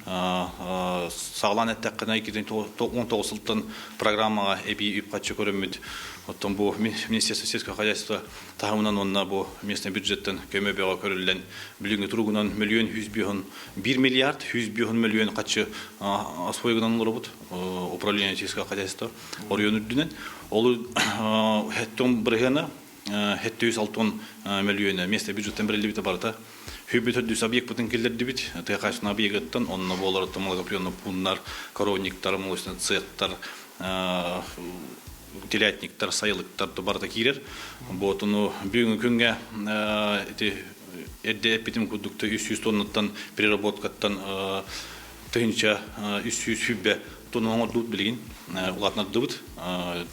C: Саҕалаан эттэххинэ 2019 сылтан программаҕа эбии үп-харчы көрөммүт. Оттон бу Министерство сельского хозяйства таһымынан уонна бу местный бюджеттан көмө бөҕө көрүллэн билиҥҥи туругунан мөлүйүөн сүүс биэһун биир миллиард сүүс биэһун мөлүйүөн харчы освоегынан олоробут управление сельского хозяйства оройуон үрдүнэн. Ол хэттон бырыһыана 760 мөлүйүөнэ место бюджеттан бэриллибитэ барыта. Хүбүт үрдүс объекпытын киллэрдибит. Тыа хаһаайыстыбатын объегыттан онно буолар молокоприемный пуннар, коровниктар, молочный цехтар, телятниктар, сайылыктар барыта киирэр. Буотуну бүгүҥҥү күҥҥэ ити эрдэ эппитим курдук 300 тоннаттан переработкаттан 1300 сүбэ тонна оҥордубут билигин улаатынардыбыт.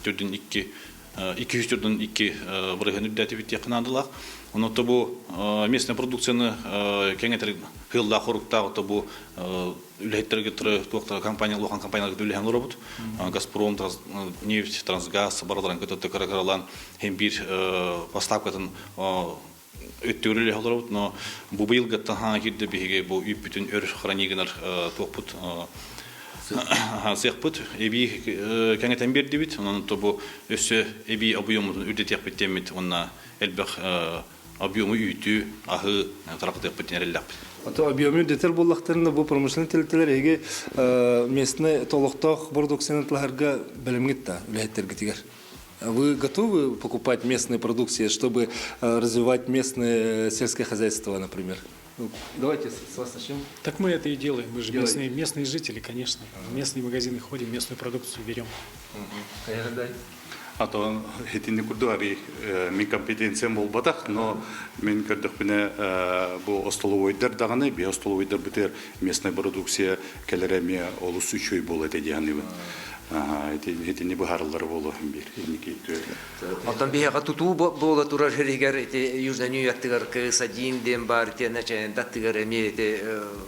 C: Төрдүн икки 242 бырыһыан үрдээтибит диэххэ наадалаах. Онон бу местная продукцияны кэҥэтэр сыаллаах хоруктаах бу үлэһиттэргэ туохтара компания улахан компанияларга үлэһэн олоробут. Газпром, нефть, трансгаз барыларын кытта кыра-кыралаан хем биир поставкатын өттүгэр үлэһэ олоробут, но бу быйылгыттан хаҥа киирдэ биһиги бу үүппүтүн өр хранить гынар туохпут сыахпыт эбии кэҥэтэн биэрдибит. Онон бу өссө эбии объемутун үрдэтиэхпит диэммит уонна элбэх объему үүтү, аһы тарҕатыахпыт диэн эрэллээхпит.
A: Ото объему үрдэтэр буоллахтарына бу промышленный тэрилтэлэр эһиги местный толохтоох продукцияны тылаһарга бэлэмҥит да үлэһиттэргитигэр? Вы готовы покупать местные продукции, чтобы развивать местное сельское хозяйство, например? Ну, давайте с вас начнем.
O: Так мы это и делаем. Мы же местные, местные жители, конечно. В местные магазины ходим, местную продукцию берем.
M: А то итинни курдук ари мин компетенциям буолбатах, но мин көрдөхпүнэ бу остоловойдар даҕаны, би остоловойдар бытыр местная продукция кэлэрэ эмиэ олус үчүгэй буолуо этэ дии саныыбын. Итини быһаарыллара буолуо биир инники
N: Оттон биһиэхэ тутуу буола турар сиригэр ити Южный Нью-Йорктыгар КС-1 диэн баар итиэннэ Чайандаттыгар эмиэ ити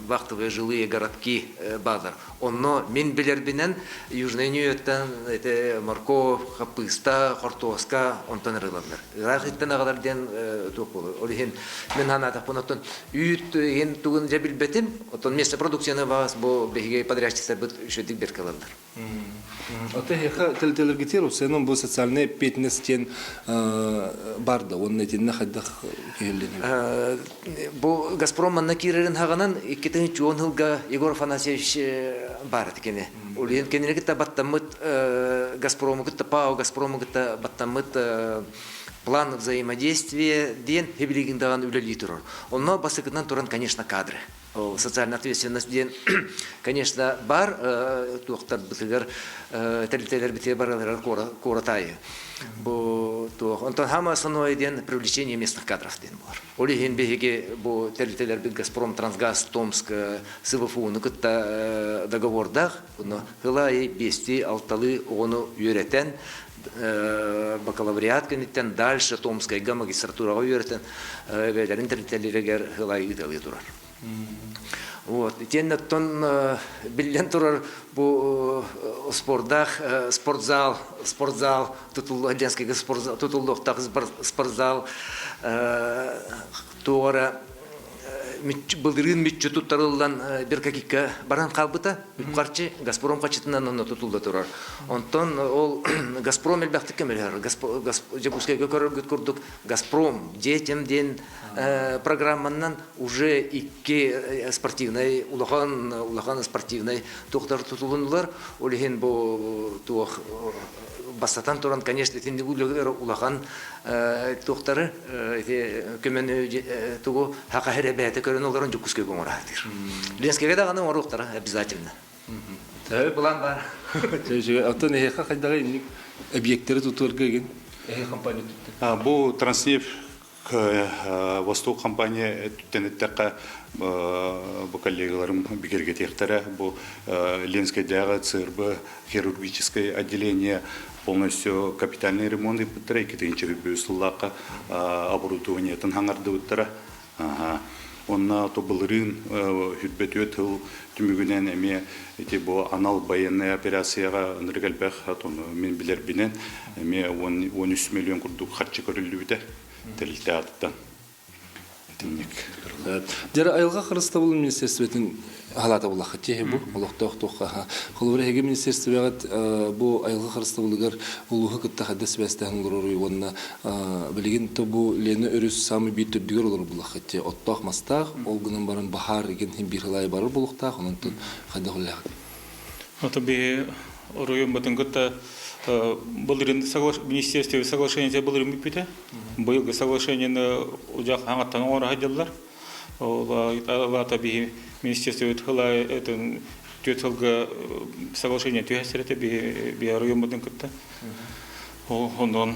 N: вахтовые жилые городки бааллар. Онно мин билэрбинэн Южный Нью-Йорктан ити морковь, хаппыыста, хортуоска онтон ырылаллар. Ыраах иттэн аҕалар диэн туох буолар. Ол иһин мин санаатахпын оттон үүт иһин тугун дьэ билбэтим. Оттон место продукцияны баас бу биһиги подрядчиктарбыт үчүгдик бэркэ ылаллар.
A: Ата эһиэхэ тэлтэлэргитигэр уопсайынан бу социальнай эппиэтинэс диэн бар да уонна итиннэ хайдах киһиллиний?
N: Бу Газпром манна киирэрин хаҕынан 2010 сылга Егор Афанасьевич баар этэ кини. Ол иһин кинини кытта баттаммыт Газпрому кытта ПАО Газпрому кытта баттаммыт план взаимодействия диэн хибилигин даҕаны үлэлии турар. Онно бастакытынан туран, конечно, кадры. Социальная ответственность диэн, конечно, бар туохтарбытыгар тэрилтэлэрбитигэр барыларыгар куоратаайы. Бу туох. Онтон самое основное диэн привлечение местных кадров диэн буолар. Ол иһин биһиги бу тэрилтэлэрбит Газпром, Трансгаз, Томск, СВФУ-ну кытта договордаах. Ону сыл аайы биэстии, алталыы оҕону үөрэтэн, бакалавриат кэнниттэн дальше Томскайга магистратураҕа үөрэтэн бэйэлэрин тэрилтэлэригэр сыл аайы ыыталыы турар. Вот. Итиэннэ оттон биллэн турар бу спордаах спортзал, спортзал тутуллу Ленскийгэ тутуллуохтаах спортзал туора былырыын мүччү туттарыллан Беркакикка баран хаалбыта. Үп-харчы Газпром харчытынан онно тутулла турар. Онтон ол Газпром элбэхтик көмөлөһөр. Дьокуускайга көрөргүт курдук Газпром детям диэн программанан уже икки спортивнай улахан улахан спортивнай туохтар тутулуннулар. Ол иһин бу туох бастатан туран, конечно, итинник улахан туохтары ити көмөнү тугу хака эрэ бэйэтэ көрөн олорон Дьокуускайга оҥораатыр. Ленскэйгэ даҕаны оҥоруохтара обязательно.
A: Төһө
N: план бар.
A: Оттон эһиэхэ хайдаҕы инник объекттары тутуорга игин эһи компания туттар?
M: Бу Транснефть Восток компания өттүттэн эттэххэ бу коллегаларым бигэргэтиэхтэрэ. Бу Ленскэйдээҕи ЦРБ хирургическое отделение полностью капитальный ремонт ыыппыттара, 2003 сыллаахха оборудованиетын хаҥардыбыттара. Онно то былырыын хүрбэтүө тыл түмүгүнэн эмиэ ити бу анал байыаннай операцияҕа ынырык элбэх мин билэрбинэн эмиэ 13 миллион курдук харчы көрүллүбүтэ тэрилтэ аатыттан. Итинник.
A: Дьэ, айылҕа харыстабылын министерствотын халаата буллахха тиһи бу олохтоох туохха холобура эһиги министерствоҕыт бу айылҕа харыстабылыгар улууһу кытта хайда сибээстэһэн олороруй уонна билигин то бу Лена өрүс самый биир төрдүгэр олорор буллахха ти оттоох мастаах ол гынан баран баһаар игин хин биир хылаайы барар булуктаах онон хайдах үлэҕит
P: Ото биһи оройуоммутун кытта былырын министерство соглашение былырын бүппүтэ. Быйылгы соглашениены удьах хаҥаттан оҥоро сылдьаллар. Ол аата биһи министерствобыт хыла этин түөрт сылга соглашение түһэстерете биһи оройуоммутун кытта. Онон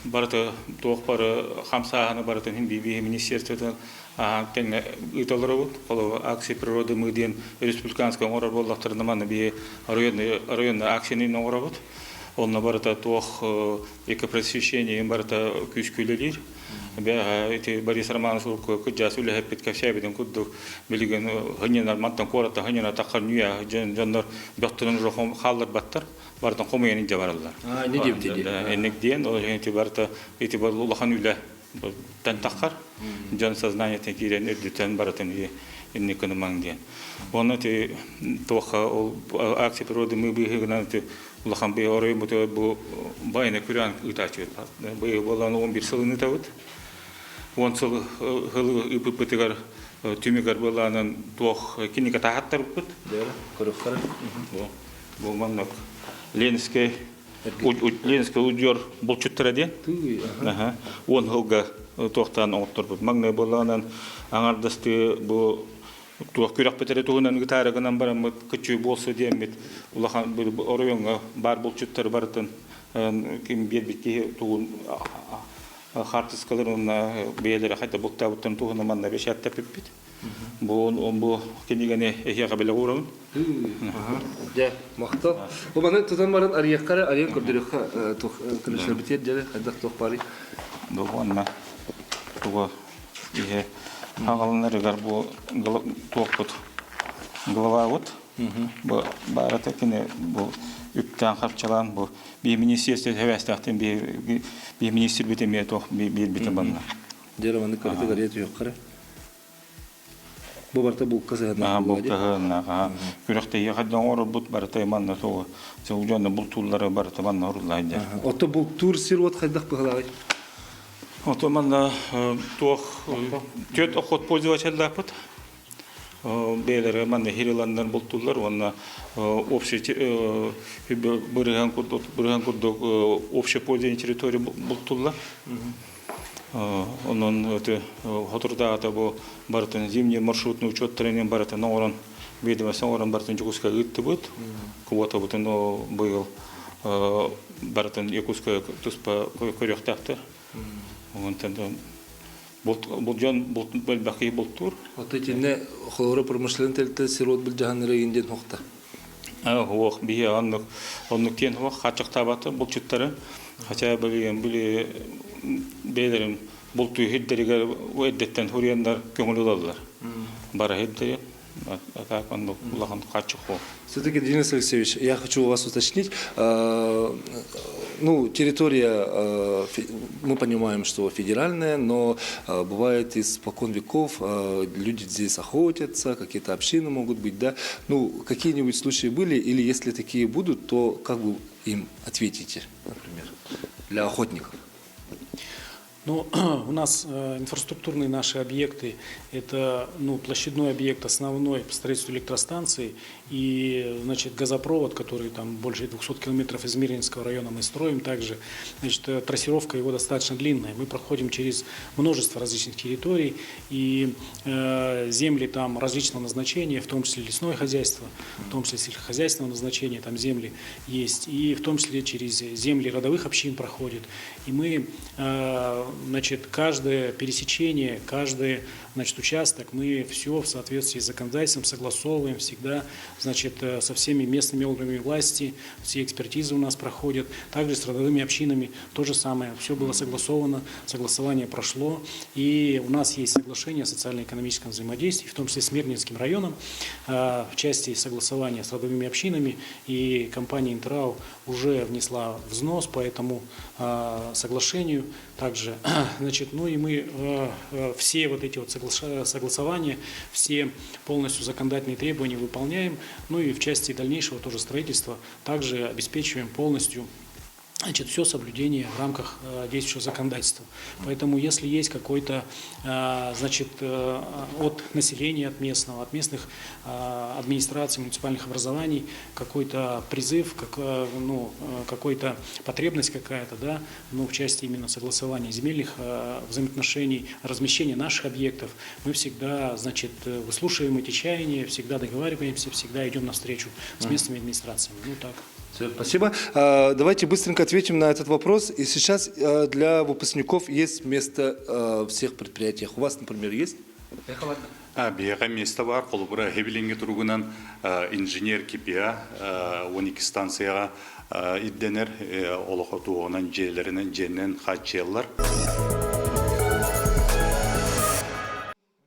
P: барыта туох бары хамсааһыны барытын биһи министерствотын тэҥҥэ ыыталлар Холобур, акция природы мы диэн республиканскай оҥорор буоллахтарына манна биһи районный акцияны оҥоробут. Онно барыта туох экопросвещение барыта күүскэ үлэлиир. Ити Борис Романович кыдьаас үлэһэппит кэпсээбитин курдук билигин хынньанар мантан куората хынньана таххар ньүө дьоннор бөхтөрүн уже хаалларбаттар барытын хомуйан илдьэ бараллар. Инник диэн ол иһин ити барыта ити улахан үлэ тан таххар дьон сознаниетын киирэн үрдүтэн барытын инник гынымаҥ диэн. Уонна ити туохха ол акция природы мы быыһыгынан ити улахан быйыл оройбуту бу байына күрэн ыытааччы быйыл буолан 11 сылын ыытабыт. 10 сыл хылы ыыппытыгар түмүгэр буолаанан туох кинигэ таһаттарбыт.
A: Көрөхтөрө.
P: Бу маннык Ленинскэй Ленинскэй удьуор булчуттара диэн. Уон сылга туохтаан оҥотторбут. Маҥнай буоллаҕынан аҥардастыы бу туох күрэхпит эрэ туһунан гитара гынан бараммыт кыччыы буолсу диэммит улахан оройуоҥҥа баар булчуттары барытын ким биэрбит киһи тугун хаартыскаларын уонна бэйэлэрэ хайда бултаабыттарын туһунан манна бэчээттэппиппит. Бу бу кинигэни эһиэхэ бэлэх уурабын.
A: Дьэ, махтал. Бу маны тутан баран арыйахха эрэ арыйан көрдөрүөххэ көрүсэрбитиэр дьэ хайдах туох баарый?
P: Бу уонна тугу иһэ аҕалынарыгар бу туохпут главабыт бу баарата кини бу үптээн харчылаан бу бии министерство хэвээстээхтин бии министр эмиэ туох биирбитэ банна.
A: Дьэ, маннык кыратык арыйа түһүөххэ эрэ. Бу барыта булка сыһыаннаах.
P: Булка сыһыаннаах. Күрэхтэһии хайдах оҥорорбут барыта манна суоҕу. Сыл дьоно бултууллара барыта манна орурлаай дьэ.
A: Ото бултуур сир уот хайдах быһылааҕый?
P: Ото манна туох түөрт охот пользователлаахпыт. Бэйэлэрэ манна хириланнар бултууллар уонна общий бырыһан курдук бырыһан курдук общее пользование территории бултууллар. Онон соторутааҕыта бу барытын зимний маршрутный учеттарынан барытын оҥорон ведомость оҥорон барытын Дьокуускайга ыыттыбыт. Квотабытын быйыл барытын Якутская туспа көрүөхтээхтэр. Онтон бу дьон элбэх киһи бултуур.
A: Ото итиннэ холобура промышленный тэрилтэ сирот былдьаһаннара игин диэн хуохта.
P: Хуох биһи оннук оннук диэн хуох хааччахтаабаты булчуттары. Хотя билигин били бэйэлэрин бултуу сирдэригэр эрдэттэн суруйаннар көҥүл ылаллар. Бара сирдэри а так оннук улахан хааччах хуох.
A: Все-таки, Денис Алексеевич, я хочу у вас уточнить. Ну, территория, мы понимаем, что федеральная, но бывает испокон веков люди здесь охотятся, какие-то общины могут быть, да? Ну, какие-нибудь случаи были, или если такие будут, то как вы им ответите, например, для охотников?
O: Ну, у нас инфраструктурные наши объекты – это, ну, площадной объект основной по строительству электростанции и, значит, газопровод, который там больше 200 километров из Мирнинского района мы строим также. Значит, трассировка его достаточно длинная. Мы проходим через множество различных территорий и земли там различного назначения, в том числе лесное хозяйство, в том числе сельскохозяйственного назначения, там земли есть, и в том числе через земли родовых общин проходит. И мы, значит, каждое пересечение, каждый значит, участок, мы все в соответствии с законодательством согласовываем всегда, значит, со всеми местными органами власти, все экспертизы у нас проходят, также с родовыми общинами то же самое, все было согласовано, согласование прошло, и у нас есть соглашение о социально-экономическом взаимодействии, в том числе с Мирнинским районом, в части согласования с родовыми общинами, и компания Интеррау уже внесла взнос по этому соглашению также. Значит, ну и мы все вот эти вот согласования, все полностью законодательные требования выполняем, ну и в части дальнейшего тоже строительства также обеспечиваем полностью, значит, все соблюдение в рамках действующего законодательства. Поэтому если есть какой-то, значит, от населения, от местного, от местных администраций, муниципальных образований какой-то призыв, как, ну, какой-то потребность какая-то, да, ну, в части именно согласования земельных взаимоотношений, размещения наших объектов, мы всегда, значит, выслушиваем эти чаяния, всегда договариваемся, всегда идем навстречу с местными администрациями. Ну, так.
A: Все, спасибо. Давайте быстренько ответим на этот вопрос. И сейчас для выпускников есть место в всех предприятиях. У вас, например, есть?
M: Биһиэхэ миэстэ баар, холобура билиҥҥи туругунан инженер КПА 12 станцияҕа ирдэнэр олохо туоҕунан дьиэлэринэн дьиэнэн хааччыйаллар.